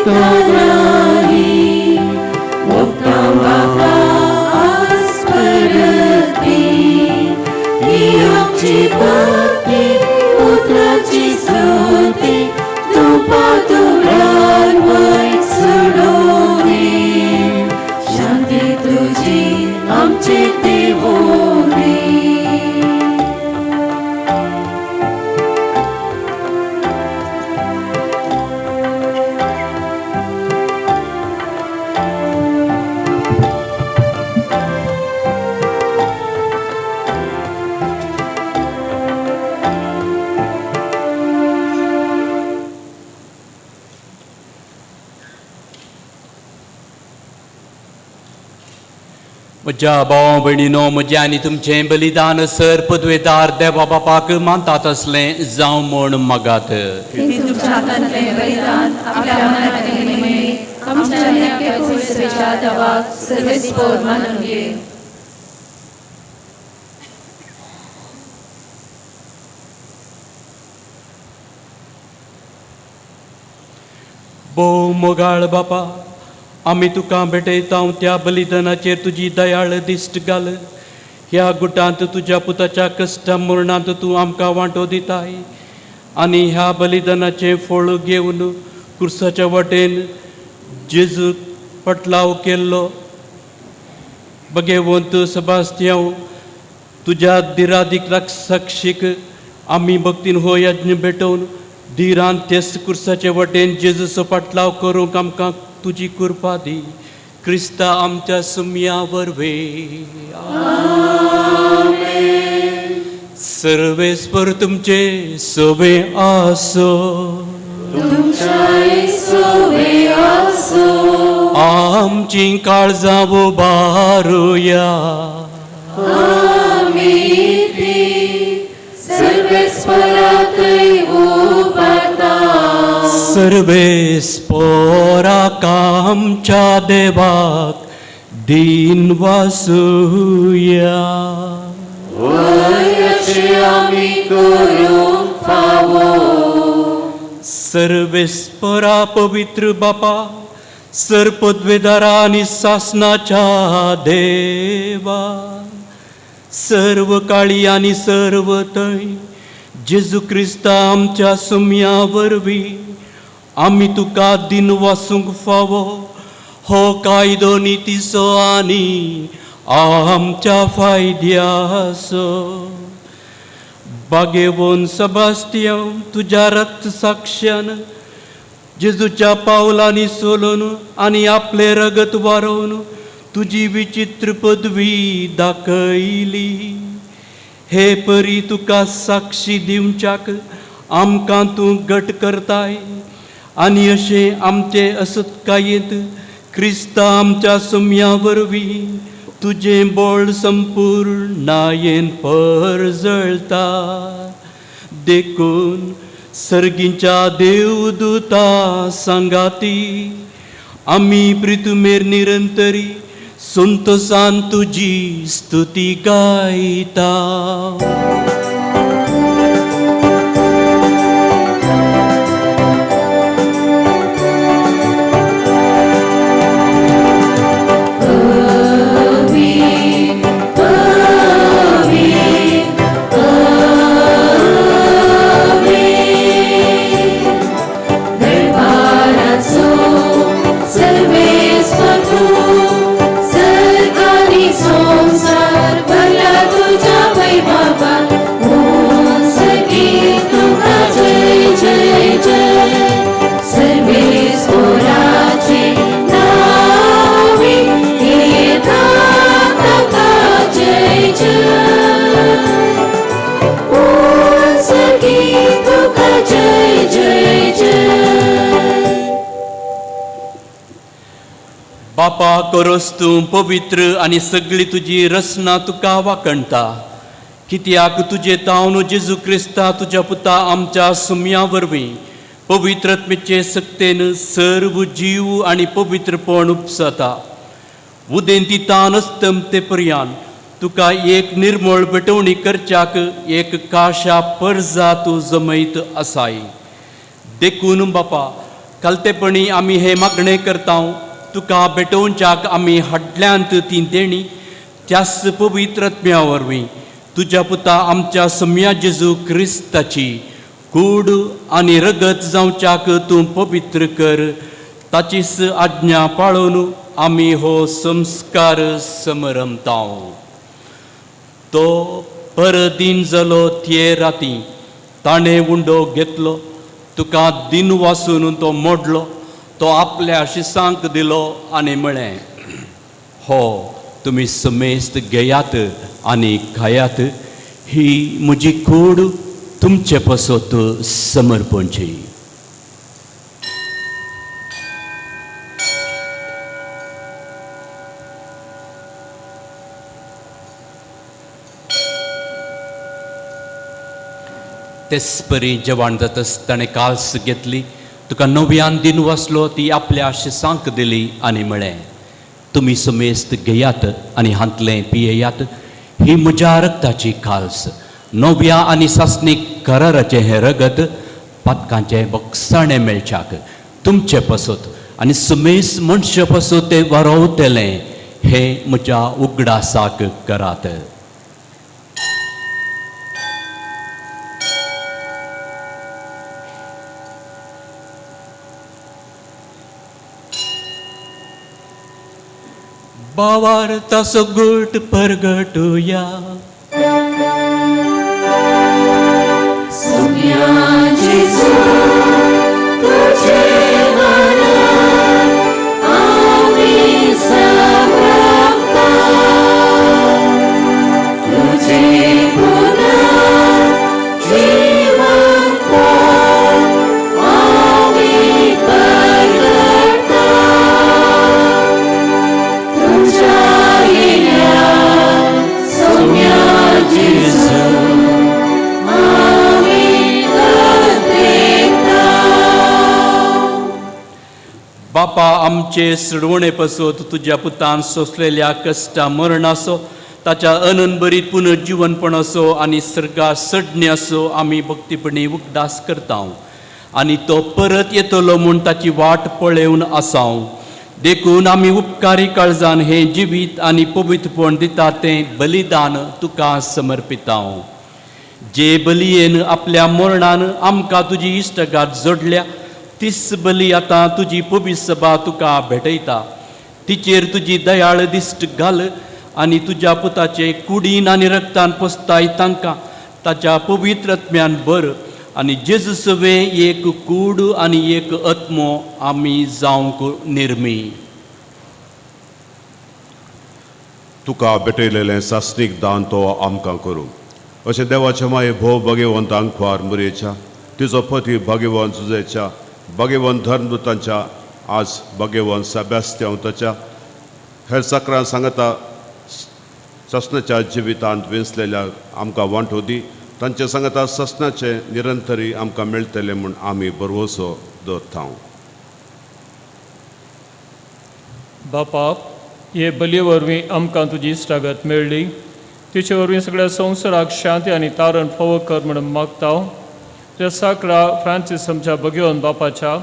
S6: बलिदानांनी मोगतां बापा आज परती ही आमची भक्ती उतराची स्तुती तुपा तुरान वयर चडोवनी शांती तुजी आमचे देवोनी.
S2: म्हज्या भाव भयणीनो, म्हजें आनी तुमचें बलिदान सर पदवेदार देवा बापाक मानतात असलें जावं म्हूण मागात.
S4: तुमच्या हातांतलें बलिदान आपल्या मनांतले महिमे आमच्या आनी आपल्या पवित्र देवाक सर्वेस्पोर मानून घे.
S2: भोव मोगाळ बापा, आमी तुका भेटयता त्या बलिदानाचेर तुजी दयाळ दिश्ट घाल. ह्या गुटांत तुज्या पुताच्या कश्टा मरणांत तूं आमकां वांटो दिताय आनी ह्या बलिदानाचें फळ घेवन कुर्साच्या वाटेन जेजूक पटलाव केल्लो बगेवंत सबास्त्यांव तुज्या दिरादीक साक्षीक आमी भक्तीन हो यज्ञ भेटोवन दिरान तेच कुर्साचे वाटेन जेजूचो पाटलाव करूंक आमकां तुजी कृपा दी. क्रिस्ता आमच्या सुमया वरवीं. सर्वेस्पर तुमचे सोबे आसो.
S6: तुमच्याय सोबे आसो.
S2: आमची काळजां उबारुया.
S6: आमी ती सर्वेस्पराकय उबारता.
S2: सर्वेस्पोराक आमच्या देवाक दीन वासुया.
S6: वय अशें आमी करूंक फावो.
S2: सर्वेस्परा पवित्र बापा, सर पदवेदारा आनी सासनाच्या देवा, सर्व काळी आनी सर्व थंय जेजू क्रिस्ता आमच्या सुमया वरवीं आमी तुका दिन वासूंक फावो हो कायदो नितीचो आनी आमच्या फायद्याचो. बागेवन सबास्तियांव तुज्या रक्त साक्ष्यान जेजूच्या पावलांनी सोलून आनी आपलें रगत वारोवन तुजी विचित्र पदवी दाखयली. हे परी तुका साक्षी दिवच्याक आमकां तूं घट करताय आनी अशें आमचे असत्कायेंत क्रिस्ता आमच्या सुमया वरवीं तुजें बळ संपूर्णायेन परजळता. देखून सर्गींच्या देवदूता सांगाती आमी प्रितुमेर निरंतरी संतोसान तुजी स्तुती गायता. बापा करोस तूं पवित्र आनी सगळी तुजी रचना तुका वाकणटा. कित्याक तुजे तावन जेजू क्रिस्ता तुज्या पुता आमच्या सुमया वरवीं पवित्रत्मेचे सक्तेन सर्व जीव आनी पवित्रपण उपसता. उदेंती तान अस्तमते पर्यान तुका एक निर्मळ भेटवणी करच्याक एक काशा परजा तूं जमयत आसाय. देखून बापा खालतेपणी आमी हे मागणें करता, तुका भेटोवच्याक आमी हाडल्यांत ती देणी त्याच पवित्र आत्म्या वरवीं तुज्या पुता आमच्या सम्या जेजू क्रिस्ताची कूड आनी रगत जावच्याक तूं पवित्र कर. ताचीच आज्ञा पाळून आमी हो संस्कार समरमता. तो परदीन जालो ते राती ताणें उंडो घेतलो, तुका दिन वासून तो मोडलो, तो आपल्या शिसांक दिलो आनी म्हळें, हो तुमी समेस्त घेयात आनी खायात, ही म्हजी कूड तुमचे पासत समर्पणची. तेच परी जेवण जातच ताणें काल्स घेतली, तुका नव्यान दिन वाचलो, ती आपल्या शिसांक दिली आनी म्हळें, तुमी समेस्त घेयात आनी हांतलें पियेयात, ही म्हज्या रक्ताची काल्स, नव्या आनी सासणीक कराराचें हें रगत पातकांचें बक्षाणें मेळच्याक तुमचे पासत आनी समेस्त मनशा पासत तें वारोवतलें, हें म्हज्या उगडासाक करात. बावार ताचो गुट परगटुया.
S6: सोम्या जेजू तुझे मरण आमी समर्पता, तुझे पुनर्जीवनपण आमी परगटता, तुझ्या येण्या सोम्या जेजू आमी गरजेता.
S2: बापा आमचे सुडवणे पासत तुज्या पुतान सोंसलेल्या कश्टा मरणाचो, ताच्या अनंतभरीत पुनर्जीवनपणाचो आनी सर्गा सडण्याचो आमी भक्तीपणी उगदास करता आनी तो परत येतलो म्हूण ताची वाट पळेवन आसाव. देखून आमी उपकारी काळजान हें जिवीत आनी पवित्रपण दिता तें बलिदान तुका समर्पिता. जे बलयेन आपल्या मरणान आमकां तुजी इश्टगात जोडल्या तीच बली आतां तुजी पवित्र सभा तुका भेटयता. तिचेर तुजी दयाळ दिश्ट घाल आनी तुज्या पुताचे कुडीन आनी रक्तान पोसताय तांकां ताच्या पवित्र आत्म्यान भर आनी जेजू सवे एक कूड आनी एक आत्मो आमी जावंक निर्मी.
S3: तुका भेटयलेलें सासणीक दान तो आमकां करूं. अशें देवाच्या माये भोव भाग्यवंत आंकवार मुरयेच्या, तिचो पती भाग्यवंत जुजेच्या, भाग्यवंत धर्मदूतांच्या, आज भाग्यवंत सेबास्त्यांवताच्या हेर सकरां सांगता ससनाच्या जिवितांत विंचलेल्या आमकां वांटो दी. तांचे सांगता ससनाचे निरंतरी आमकां मेळटलें म्हूण आमी बरवसो दवरता.
S12: बापा, हे बलये वरवीं आमकां तुजी इश्टागत मेळ्ळी, तिचे वरवीं सगळ्या संवसाराक शांती आनी तारण फावो कर म्हणून मागता. तुज्या साकरा फ्रांसीस आमच्या भगेवन बापाच्या,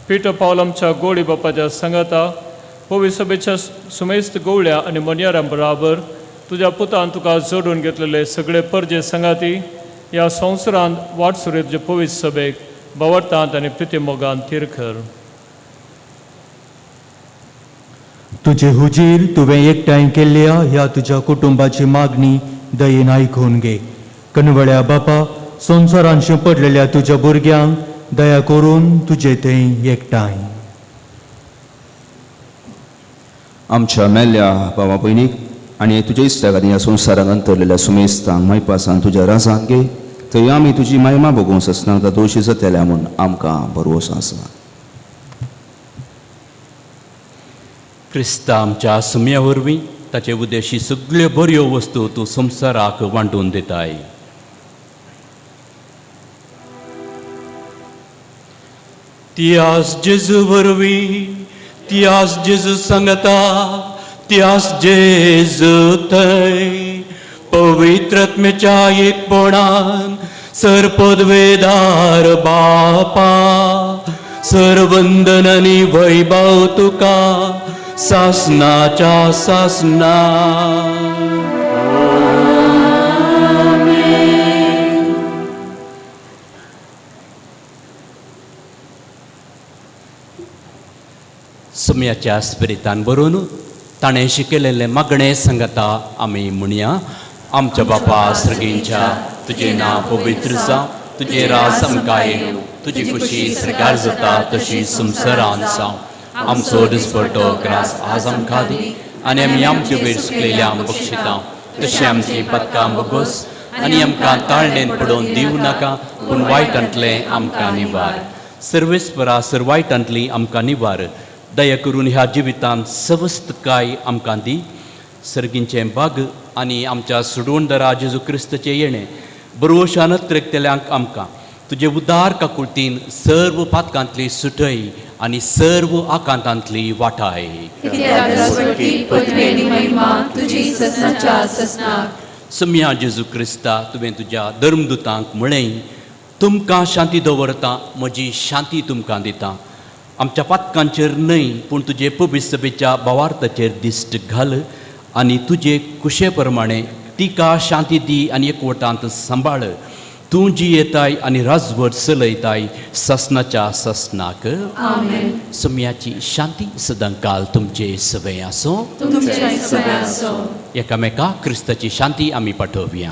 S12: पिटर पावल आमच्या गोळी बापाच्या सांगाता, पवित्र सभेच्या सुमेस्त गोवळ्या आनी मोनयारां बराबर तुज्या पुतान तुका जोडून घेतलेले सगळे परजे सांगाती ह्या संवसारांत वाट सुरू तुजे पवित्र सभेक बावडटांत आनी प्रितीमोगान थीर कर.
S13: तुजे हुजीर तुवें एकठांय केल्ल्या ह्या तुज्या कुटुंबाची मागणी दयेन आयकून घे. कनवळ्या बापा, संवसारान शिंपडलेल्या तुज्या भुरग्यांक दया करून तुजे थंय एकठांय.
S14: आमच्या मेल्ल्या भावा भयणीक आनी तुज्या इश्टाक ह्या संवसाराक अंतरलेल्या सुमेस्तांक मायपासान तुज्या राजांक घे, थंय आमी तुजी महिमा भोगोवंक ससनाक दोशी जातल्या म्हूण आमकां भरवंसो आसा.
S2: क्रिस्ता आमच्या सुम्या वरवीं ताचे उद्देशी सगळ्यो बऱ्यो वस्तू तूं संवसाराक वांटून दिताय. त्यास जेजू वरवीं, त्यास जेजू सांगता, त्यास जेजू थंय पवित्र आत्म्याच्या एकपणान सरपदवेदार बापा सर्वंदन आनी वैभव तुका सासनाच्या सासना. सुम्याच्या स्पिरितान बरोवन ताणें शिकयलेलें मागणें सांगता आमी म्हणया. आमच्या बापा सर्गींच्या, तुजें नांव पवित्र जावं, तुजें राज आमकां येवं, तुजी खुशी सरकार जाता तशी संवसारान जावं. आमचो दिसपट्टो ग्रास आज आमकां दी आनी आमी आमचे वयर सुकलेल्या बक्षिता तशें आमची पदकां बगोस आनी आमकां ताळणेन पडोवन दिवं नाका, पूण वायटांतलें आमकां निवार. सर्वेस्परा सर वायटांतली आमकां निवार. दया करून ह्या जिवितांत सवस्तकाय आमकां दी. सर्गींचें बाग आनी आमच्या सुडवणदारा जेजू क्रिस्ताचें येणें बरोशान त्रेकतल्यांक आमकां तुजे उदार काकुळतीन सर्व पातकांतली सुटय आनी सर्व आकांतांतली वाटाय. सम्या जेजू क्रिस्ता, तुवें तुज्या धर्मदुतांक म्हळें, तुमकां शांती दवरता, म्हजी शांती तुमकां दिता. आमच्या पातकांचेर न्हय पूण तुजे पवित्र सभेच्या भावार्थाचेर दिश्ट घाल आनी तुजे कुशे प्रमाणे तिका शांती दी आनी एकवटांत सांबाळ. तूं जी येताय आनी राजवट चलयताय सासनाच्या सासनाक. सम्याची शांती सदांकाल तुमचे सवय आसूं. एकामेका क्रिस्ताची शांती आमी पाठोवया.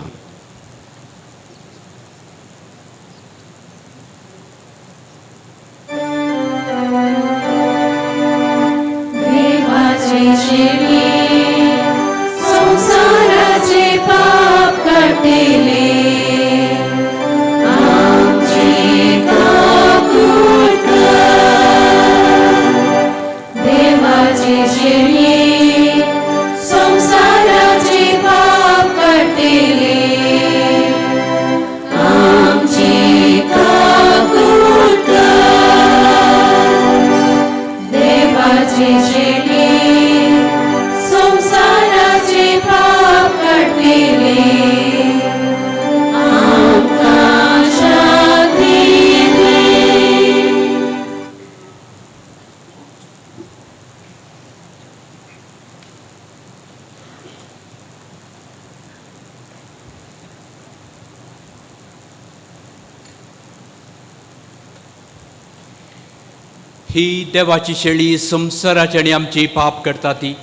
S5: संसाराचे पाप काडटले आमची काकूट कर. देवाचे शेळये संसाराचे पाप काडटले आमची काकूट कर. देवाचे शेळये संसाराचे पाप काडटले आमकां शांती दी.
S2: ही देवाची शेळी संवसाराची आनी आमची पाप करता ती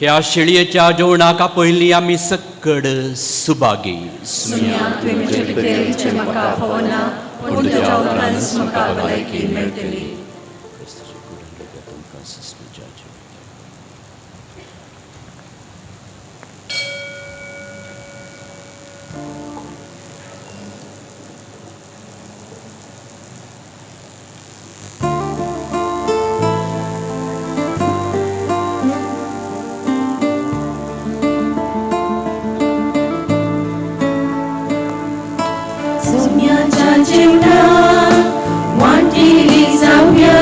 S2: ह्या शेळयेच्या जेवणाक आपयल्ली आमी सक्कड सुभागी.
S4: पूण तुज्या उपरांत म्हाका भलायकी मेळटली.
S5: सुम्याच्या जेवणाक वांटिली जावया,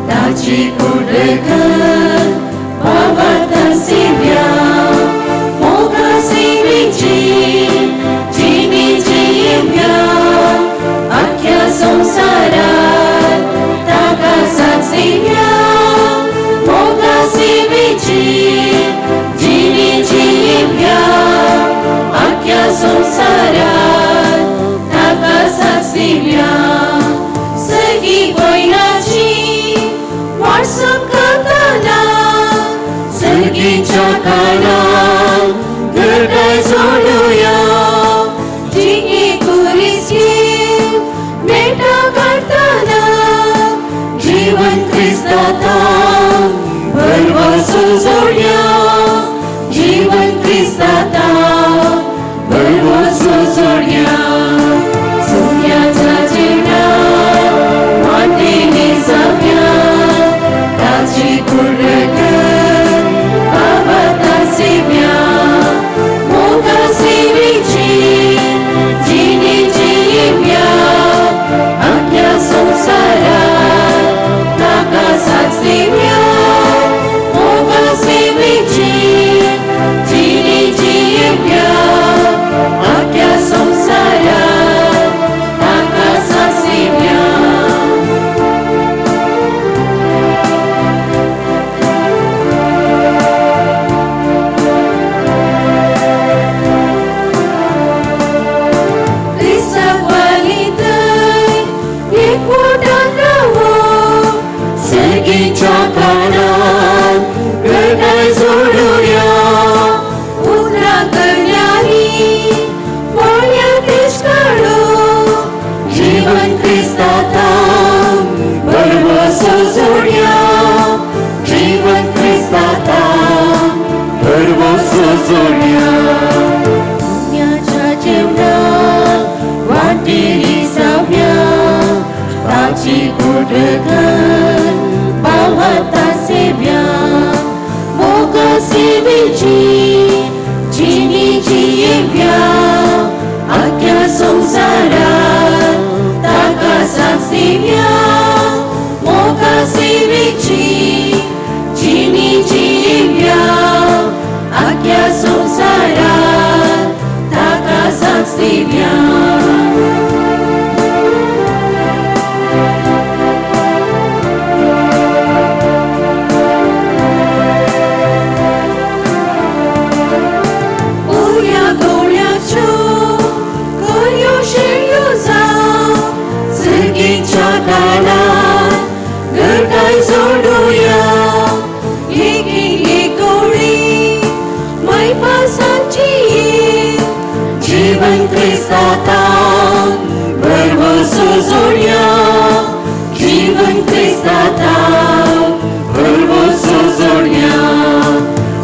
S5: ताची कुडकर बाबाता सेव्या. मोगा सेवेची जिणी जियेवया, आख्या संवसारात ताका साक्षेवया. मोगा सेवेची जिणी जियेवया, आख्या संवसारात ताका साक्षेवया. सगळी गोंयची वाटसप करतना सर्गीच्या कानाक घरकाय जोडुया. जिंगी कुरिस्की मेटा काडटना जीवन क्रिस्ताता भरवसो जोडया. जीवन क्रिस्ताता भरवसो जोडया. सुम्याच्या जेवणाक वांटिली जावया, ताची कुडकर बाबाता सेव्या. मोगा सेवेची जिणी जियेवया, आख्या संवसारात ताका साक्षेवया. जोडया. पुण्याच्या जेवणाक वांटेली जावया, ताची कुडगत भावाता सेव्या. मोगा सेवेची जिणी जियेव्या, आख्या संवसारात ताका साक्षेव्या. मोगा सेवेची जिणी जियेव्या, आख्या संवसारात ताका साक्षेव्या. ओल्या गोळ्याच्यो करयो शेळयो जावं, सर्गीच्या काळात घरकाय जोडुया. एक एक गोळी मायपासांची जीवन क्रिस्ताता भरवसो जोडया. जीवन क्रिस्ताता भरवसो जोडया.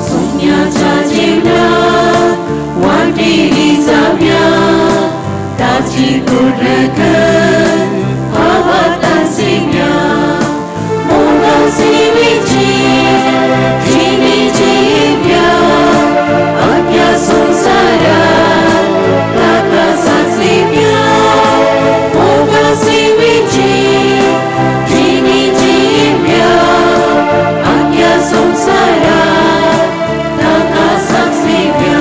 S5: सोम्याच्या जेवणाक वांटेली जावया, ताची कुडगत भावाता सेव्या. मोगा सेवेची जिणी जियेव्या, आख्या संवसारात ताका साक्षेव्या. मोगा सेवेची जिणी जियेव्या, आख्या संवसारात ताका साक्षेव्या.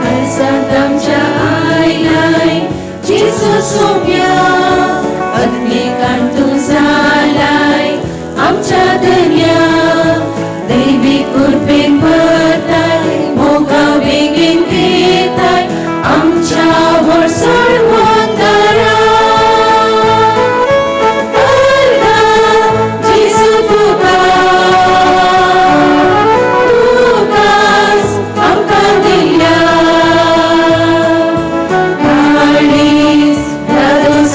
S5: काळजांत आमच्या आयलाय जेजू सोम्या, अग्निकांत तूं जालाय आमच्या धन्या. दैवीक कृपेन भरताय, मोगा बेगीन घेताय आमच्या व्हडसण वंदरा. जेजू तुका, तुकाच आमकां दिल्या. काळीज धादोस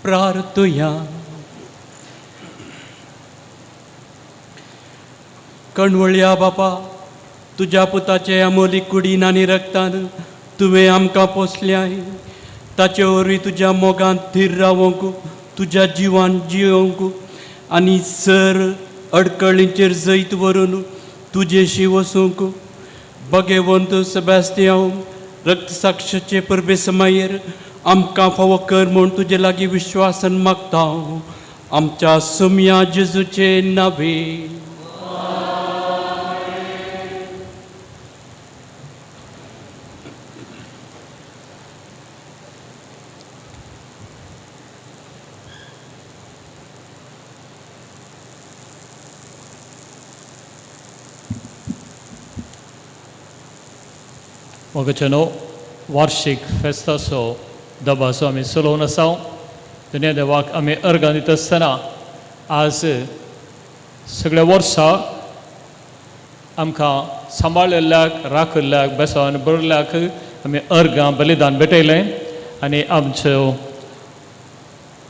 S2: प्रार्थुया. कणवळया बापा, तुज्या पुताचे अमोली कुडीन आनी रक्तान तुवें आमकां पोसल्याय. ताचे वरवीं तुज्या मोगांत थीर रावोंक, तुज्या जिवान जियोवंक आनी सर अडकळींचेर जैत व्हरून तुजेशी वसूंक बगेवंत सेबास्तियांव रक्तसाक्षाचे परबे समायेर आमकां फावो कर म्हूण तुजे लागीं विश्वासान मागता, आमच्या सुमया जेजूचे नावे.
S12: मोगाच्यानो, वार्षिक फेस्ताचो दबाजो आमी चलोवन आसा. दुनिया देवाक आमी अर्गां दिता आसतना आज सगळ्या वर्सा आमकां सांबाळिल्ल्याक, राखिल्ल्याक, बेसावन बरल्याक आमी अर्गां बलिदान भेटयलें. आनी आमचो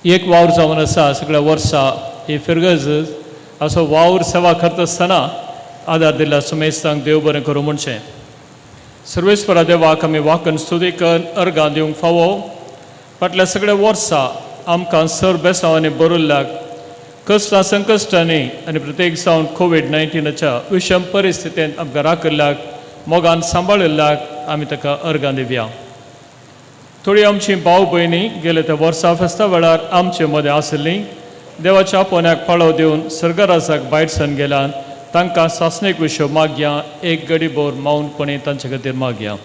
S12: एक वावर जावन आसा सगळ्या वर्सा ही फिरगज असो वावर सेवा करता आसतना आदार दिल्ल्या सुमेस्तांक देव बरें करूं म्हणचें. सर्वेस्परा देवाक आमी वाकन स्तुती कर अर्गां दिवंक फावो. फाटल्या सगळ्या वर्सा आमकां सर बेसांवांनी बरयल्ल्याक कसल्या संकश्टांनी आनी प्रत्येक जावन कोवीड-19च्या विशम परिस्थितींत आमकां राखिल्ल्याक, मोगान सांबाळिल्ल्याक आमी ताका अर्गां दिवया. थोडी आमची भाव भयणी गेले त्या वर्सा फेस्ता वेळार आमचे मदें आशिल्लीं देवाच्या आपोवण्याक पाळो दिवन सर्गराजाक भायर सरून गेल्यान तांकां सासणीक विशय मागया. एक गडीभर मौनपणी तांचे खातीर मागया.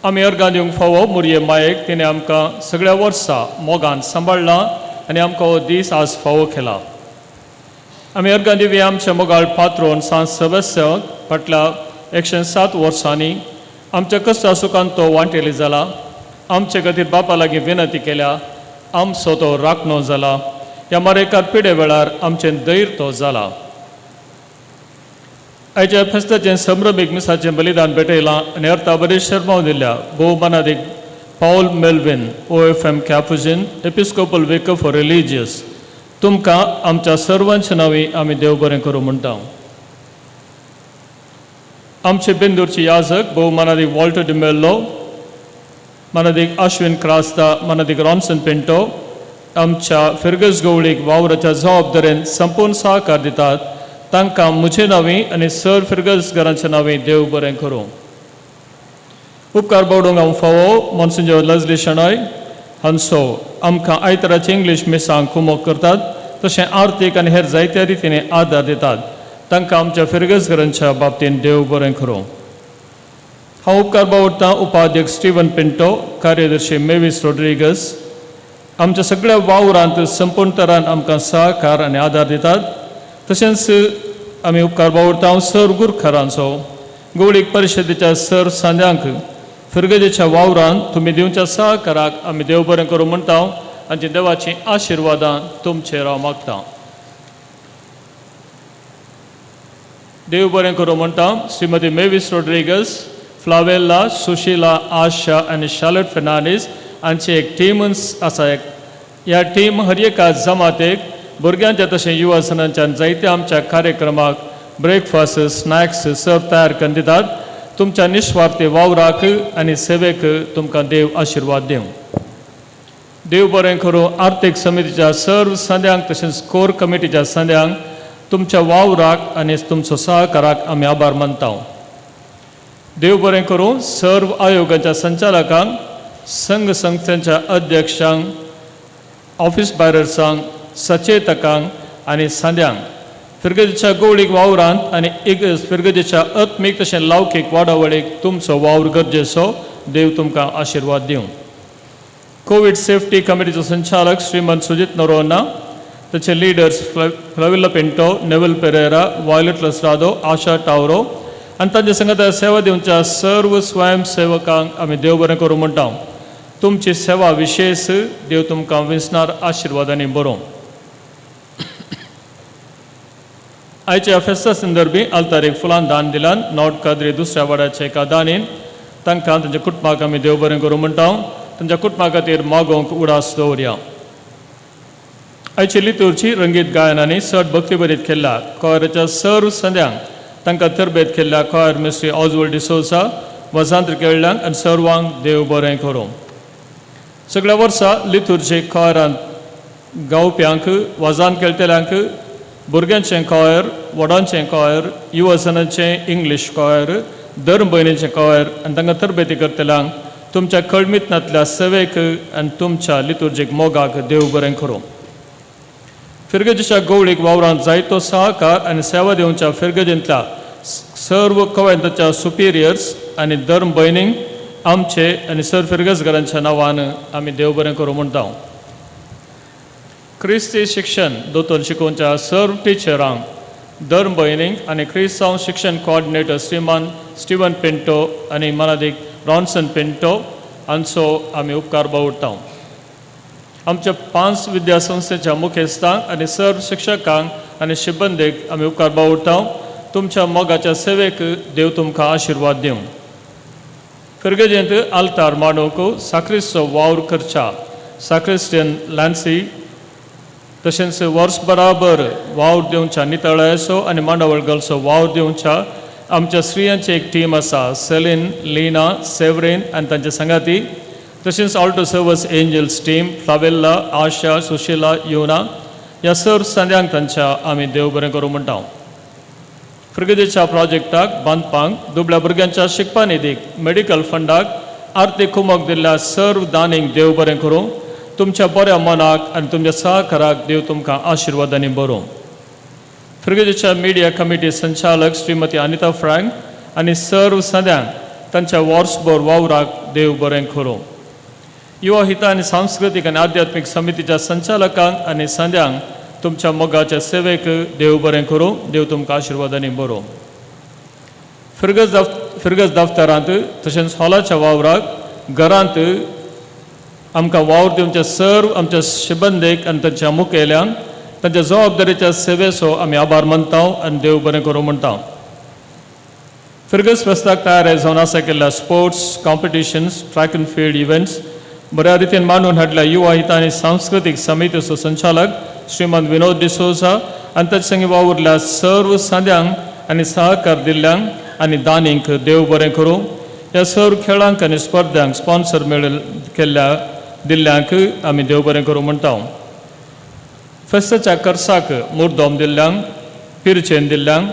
S12: आमी अर्गां दिवंक फावो मुरये मायेक, तिणें आमकां सगळ्या वर्सा मोगान सांबाळ्ळां आनी आमकां हो दीस आज फावो केला. आमी अर्गां दिवया आमच्या मोगाळ पात्रोन सांत सदस्य फाटल्या 107 वर्सांनी आमच्या कश्टा सुखान तो वांटेली जाला. आमचे खातीर बापा लागीं विनंती केल्या, आमचो तो राखणो जाला. ह्या मारेकार पिडे वेळार आमचें धैर्य तो जाला. आयच्या फेस्ताचें संभ्रमीक मिसाचें बलिदान भेटयलां आनी अर्था बरी शर्माव दिल्या भोवमानादीक Paul Melvin OFM Capuchin episcopal vicar for religious, तुमकां आमच्या सर्वांच्या नांवी आमी देव बरें करूं म्हणटा. आमचे बेंदूरचे याजक भोवमानादीक वॉल्टर डिमेल्लो, मानादीक अश्विन क्रास्ता, मानादीक रॉन्सन पिंटो आमच्या फिरगज गवळीक वावराच्या जबाबदारेन संपूर्ण सहकार दितात. तांकां म्हजे नांवी आनी सर फिरगज घरांच्या नांवी देव बरें करूं. उपकार बावडूंक हांव फावो मॉन्सिंजोर लजली शणॉय हांचो आमकां आयताराचे इंग्लीश मिसांक कुमोक करतात, तशें आर्थीक आनी हेर जायत्या रितीने आदार दितात. तांकां आमच्या फिरगज घरांच्या बाबतींत देव बरें करूं. हांव उपकार बावडटां उपाध्यक्ष स्टिवन पिंटो, कार्यदर्शी मेवीस रोड्रिगस आमच्या सगळ्या वावरांत संपूर्ण तरान आमकां सहकार आनी आदार दितात. तशेंच आमी उपकार बावडटां सर गुरखरांचो, गोवळीक परिशदेच्या सर सांद्यांक फिरगजेच्या वावरांत तुमी दिवच्या सहकाराक आमी देव बरें करूं म्हणटा आनी देवाचीं आशिर्वादां तुमचेर हांव मागतां. देव बरें करूं म्हणटा श्रीमती मेवीस रोड्रिगस, फ्लावेला, सुशीला, आशा आनी शार्लट फेर्नांडीस हांची एक टीम आसा. एक ह्या टीम हर एका जमातेक भुरग्यांच्या तशें युवा जणांच्या जायत्या आमच्या कार्यक्रमाक ब्रेकफास्ट, स्नॅक्स सर्व तयार करून दितात. तुमच्या निस्वार्थी वावराक आनी सेवेक तुमकां देव आशिर्वाद दिवं. देव बरें करूं आर्थीक समितीच्या सर्व संद्यांक तशेंच कोर कमिटीच्या संद्यांक तुमच्या वावराक आनी तुमचो सहकाराक आमी आभार मानता. देव बरें करूं सर्व आयोगाच्या संचालकांक, संघ संस्थांच्या अध्यक्षांक, ऑफिस बॅरर्सांक, सचेतकांक आनी सांद्यांक फिरगजेच्या गोवळीक वावरांत आनी एक फिरगजेच्या आत्मीक तशें लौकीक वाडावळीक तुमचो वावर गरजेचो. देव तुमकां आशिर्वाद दिवं. कोवीड सेफ्टी कमिटीचो संचालक श्रीमंत सुजीत नरोन्ना, ताचे लिडर्स फ्लविल्लो पिंटो, नेवल पेरेरा, वायलट लसरादो, आशा टावरो आनी तांचे संगता सेवा दिवच्या सर्व स्वयंसेवकांक आमी देव बरें करूं म्हणटा. तुमची सेवा विशेष देव तुमकां विसणार आशिर्वादांनी बरोवं. आयच्या फेस्ता संदर्भी आल्तारीक फुलां दान दिलान not कादरी दुसऱ्या वाड्याच्या एका दानीन तांकां तांच्या कुटुंबाक आमी देव बरें करूं म्हणटा. तांच्या कुटुंबा खातीर मागोवंक उडास दवरया. आयची लितूरची रंगीत गायनांनी चड भक्तीभरीत केल्ल्या कॉयराच्या सर्व संद्यांक तांकां तरबेत केल्ल्या कॉयर मिस्त्री ऑजवल्ड डिसोजा वजांत्र केळ्यांक आनी सर्वांक देव बरें करूं. सगळ्या वर्सा लितूरचे कॉयरांत गावप्यांक वजान खेळटल्यांक भुरग्यांचें कॉयर, व्हडांचें कॉयर, युवजनांचें इंग्लीश कॉयर, धर्म भयणीचें कॉयर आनी तांकां तरबेती करतल्यांक तुमच्या कळमितनांतल्या सेवेक आनी तुमच्या लितुर्जीक मोगाक देव बरें करूं. फिर्गजेच्या गवळीक वावरांत जायतो सहकार आनी सेवा दिवच्या फिर्गजेंतल्या सर्व कवेंताच्या सुपिरियर्स आनी धर्म भयणींक आमचे आनी सर फिर्गजघरांच्या नांवान आमी देव बरें करूं म्हणटा. क्रिस्ती शिक्षण दोतोर शिकोवच्या सर्व टिचरांक, धर्म भयणींक आनी क्रिस्तांव शिक्षण कोऑर्डिनेटर श्रीमान स्टिवन पिंटो आनी मनादीक रॉन्सन पिंटो हांचो आमी उपकार बावडटा. आमच्या 5 विद्यासंस्थेच्या मुखेस्तांक आनी सर्व शिक्षकांक आनी शिबंदेक आमी उपकार बावडटा. तुमच्या मोगाच्या सेवेक देव तुमकां आशिर्वाद दिवं. फिर्गजेंत आल्तार मांडूंक साक्रिस्तो वावर करच्या साक्रिस्टियन लॅन्सी तशेंच वर्स बराबर वावर दिवच्या नितळायचो आनी मांडावळ गलचो वावर दिवच्या आमच्या स्त्रियांची एक टीम आसा, सेलीन, लीना, सेवरीन आनी तांचे सांगाती. तशेंच altar service angels team Flavella, Asha, Sushila, Yuna ह्या सर्व संद्यांक तांच्या आमी देव बरें करूं म्हणटा. फिर्गजेच्या प्रोजेक्टाक बांदपाक दुबळ्या भुरग्यांच्या शिकपा निधीक मेडिकल फंडाक आर्थीक कुमक दिल्ल्या सर्व दानींक देव बरें करूं. तुमच्या बऱ्या मनाक आनी तुमच्या सहकाराक देव तुमकां आशिर्वादांनी बरोवं. फिर्गजेच्या मिडिया कमिटी संचालक श्रीमती अनिता फ्रँक आनी सर्व संद्यांक तांच्या वर्सभर वावराक देव बरें करूं. युवा हिता आनी सांस्कृतीक आनी आध्यात्मीक समितीच्या संचालकांक आनी संद्यांक तुमच्या मोगाच्या सेवेक देव बरें करूं. देव तुमकां आशिर्वादांनी बरोवं. फिर्गज दफ्तरांत तशेंच हॉलाच्या वावराक घरांत आमकां वावर दिवच्या सर्व आमच्या शिबंदेक आनी तांच्या मुखेल्यांक तांच्या जबाबदारीच्या सेवेचो आमी आभार मानता आनी देव बरें करूं म्हणटा. फिर्गज फेस्ताक तयार जावन आसा केल्ल्या sports competitions, track and field events बऱ्या रितीन मांडून हाडल्या युवा हिता आनी सांस्कृतीक समितीचो संचालक श्रीमंत विनोद डिसोजा आनी ताचे संगी वावुरल्या सर्व सांद्यांक आनी सहकार दिल्ल्यांक आनी दानींक देव बरें करूं. ह्या सर्व खेळांक आनी स्पर्धांक स्पॉन्सर मेळ केल्ल्या दिल्ल्यांक आमी देव बरें करूं म्हणटा. फेस्ताच्या खर्चाक मुर्दोम दिल्ल्यांक, पिरचेन दिल्ल्यांक,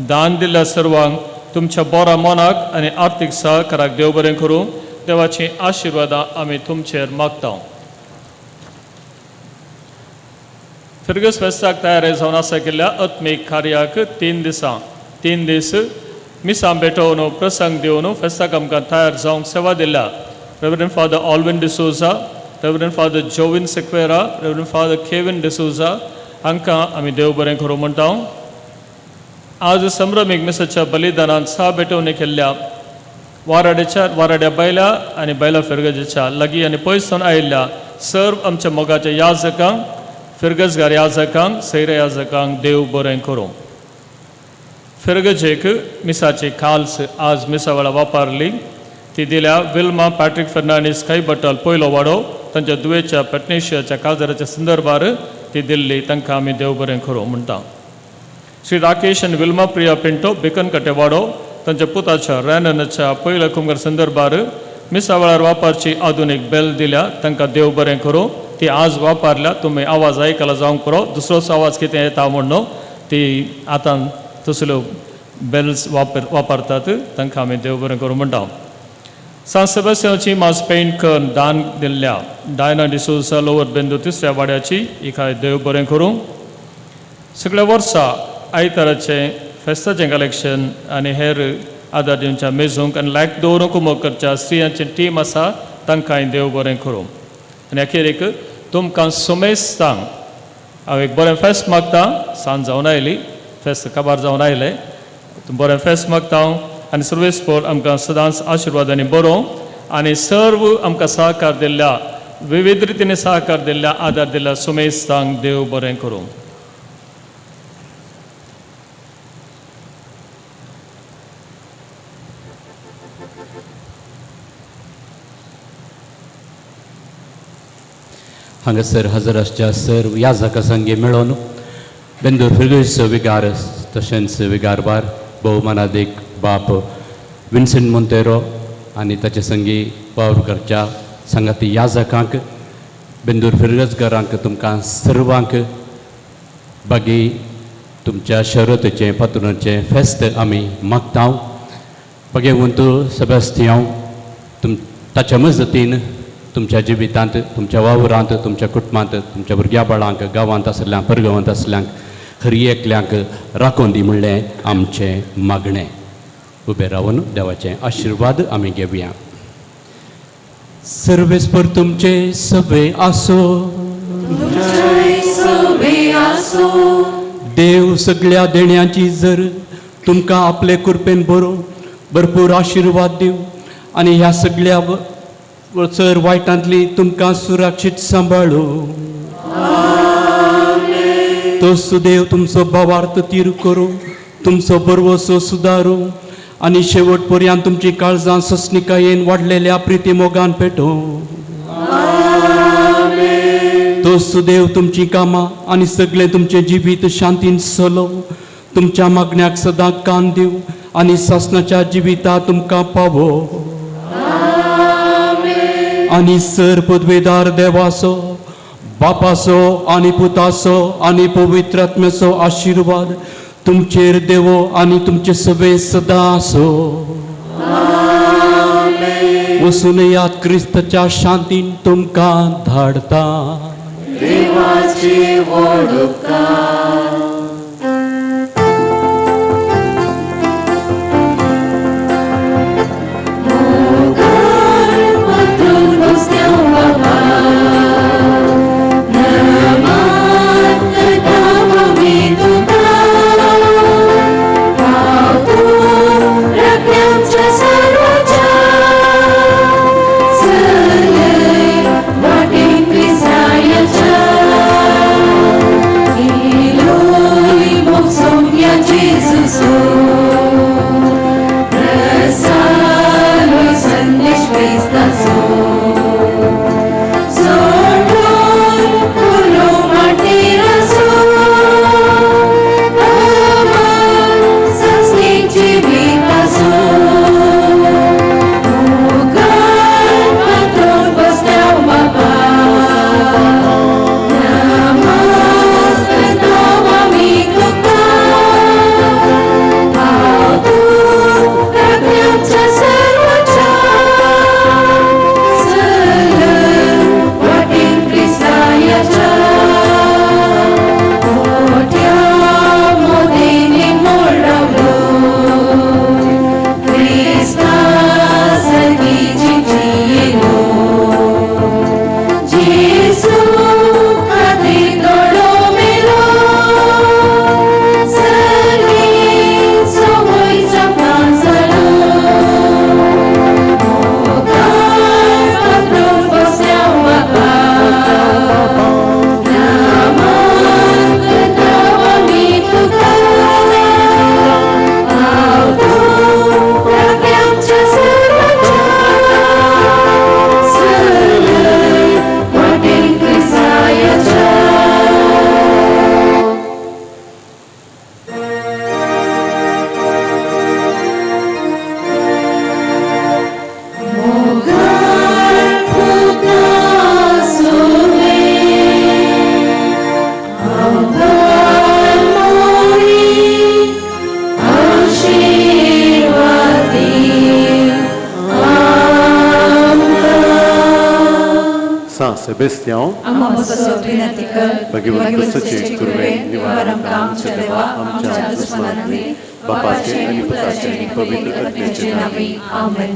S12: दान दिल्ल्या सर्वांक तुमच्या बऱ्या मनाक आनी आर्थीक सहकाराक देव बरें करूं. देवाची आशिर्वादां आमी तुमचेर मागता. फिर्गज फेस्ताक तयार जावन आसा केल्ल्या आत्मीक कार्याक 3 दिसां 3 दीस मिसां भेटोवन प्रसंग दिवन फेस्ताक आमकां तयार जावंक सेवा दिल्या reverend father Alvin D'Souza, reverend father Jovin Sequeira, reverend father Kevin D'Souza हांकां आमी देव बरें करूं म्हणटा. आज संभ्रमीक मिसाच्या बलिदानान सा भेटवणी केल्ल्या वाराड्याच्या वाराड्या बायला आनी बायला फिर्गजेच्या लागीं आनी पयस सावन आयिल्ल्या सर्व आमच्या मोगाच्या याजकांक, फिर्गजगार याजकांक, सैऱ्या याजकांक देव बरें करूं. फिर्गजेक मिसाची खाल्स आज मिसा वेळार वापरली ती दिल्या विल्मा पॅट्रीक फर्नांडीस खैबटल पयलो वाडो तांच्या दुयेच्या पेटनेशियाच्या काजाराच्या संदर्भार ती दिल्ली तांकां आमी देव बरें करूं म्हणटा. श्री राकेश आनी विल्मा प्रिया पिंटो बेकनकटे वाडो तांच्या पुताच्या रॅननाच्या पयल्या कुमगर संदर्भार मिसा वेळार वापरची आधुनीक बेल दिल्या तांकां देव बरें करूं. ती आज वापरल्या तुमी आवाज आयकला जावंक पुरो, दुसरोच आवाज कितें येता म्हण ती आतां तसल्यो बेल्स वापरतात तांकां आमी देव बरें करूं म्हणटा. सांत सेबास्तियांवची मास पेंट करून दान दिल्ल्या डायना डिसोजा लोवर बेंदू तिसऱ्या वाड्याची हिका देव बरें करूं. सगळ्या वर्सा आयताराचें फेस्ताचें कलेक्शन आनी हेर आदार दिवच्या मेजूंक आनी लायक दवरूंक उमो करच्या स्त्रियांची टीम आसा तांकांय देव बरें करूं. आनी अखेरेक तुमकां सुमेस्तांक हांव एक बरें फेस्त मागता. सांज जावन आयली, फेस्त काबार जावन आयलें, बरें फेस्त मागता हांव आनी सर्वेस पोर आमकां सदांच आशिर्वादांनी बरोवं आनी सर्व आमकां सहकार दिल्ल्या विविध रितीने सहकार दिल्ल्या आदार दिल्ल्या सुमेस्तांक देव बरें करूं.
S2: हांगासर हजर आसच्या सर्व याजका संगी मेळोन बेंदूर फिर्गजचो विगार तशेंच विगारबार भोवमानादीक बाप विन्सेंट मोंतेरो आनी ताचे संगी वावर करच्या सांगाती याजकांक बेंदूर फिर्गजकारांक तुमकां सर्वांक बागी तुमच्या शरतेचें पातुरांचें फेस्त आमी मागता. भगवंत सेबास्तियांव तुम ताच्या मजतीन तुमच्या जिवितांत, तुमच्या वावरांत, तुमच्या कुटुंबांत, तुमच्या भुरग्या बाळांक, गांवांत आसल्यांक, परगांवांत आसल्यांक, हरी एकल्यांक राखून दी म्हणलें आमचें मागणें. उबें रावन देवाचें आशिर्वाद आमी घेवया. सर्वेस्पर तुमचे सगळे आसो. देव सगळ्या देण्याची जर तुमकां आपले कृपेन बरो भरपूर आशिर्वाद दिवं आनी ह्या सगळ्या चर वायटांतली तुमकां सुरक्षीत सांबाळू. तो सुदेव तुमचो भावार्थ तीर करूं, तुमचो बरवसो सुदारूं आनी शेवट पर्यंत तुमची काळजां सस्निकायेन वाडलेल्या प्रिती मोगान पेटोवं. तो सुदेव तुमची कामां आनी सगळें तुमचें जिवीत शांतीन चलोवं, तुमच्या मागण्याक सदां कान दिवं आनी सासणाच्या जिविता तुमकां पावो. आनी सर पदवेदार देवाचो, बापाचो आनी पुताचो आनी पवित्र आत्म्याचो आशिर्वाद तुमचेर देवो आनी तुमचे सगळे सदां आसो. वसून याद क्रिस्ताच्या शांतीन तुमकां धाडता.
S5: देवाची व्हड उपकार.
S15: Sebastião, भगवंत कुर्वे निवारण आमच्या देवा आमच्या दुस्मनांनी बापाचे आणि पुताचे आणि पवित्र आत्म्याचे नावे.
S4: आमेन.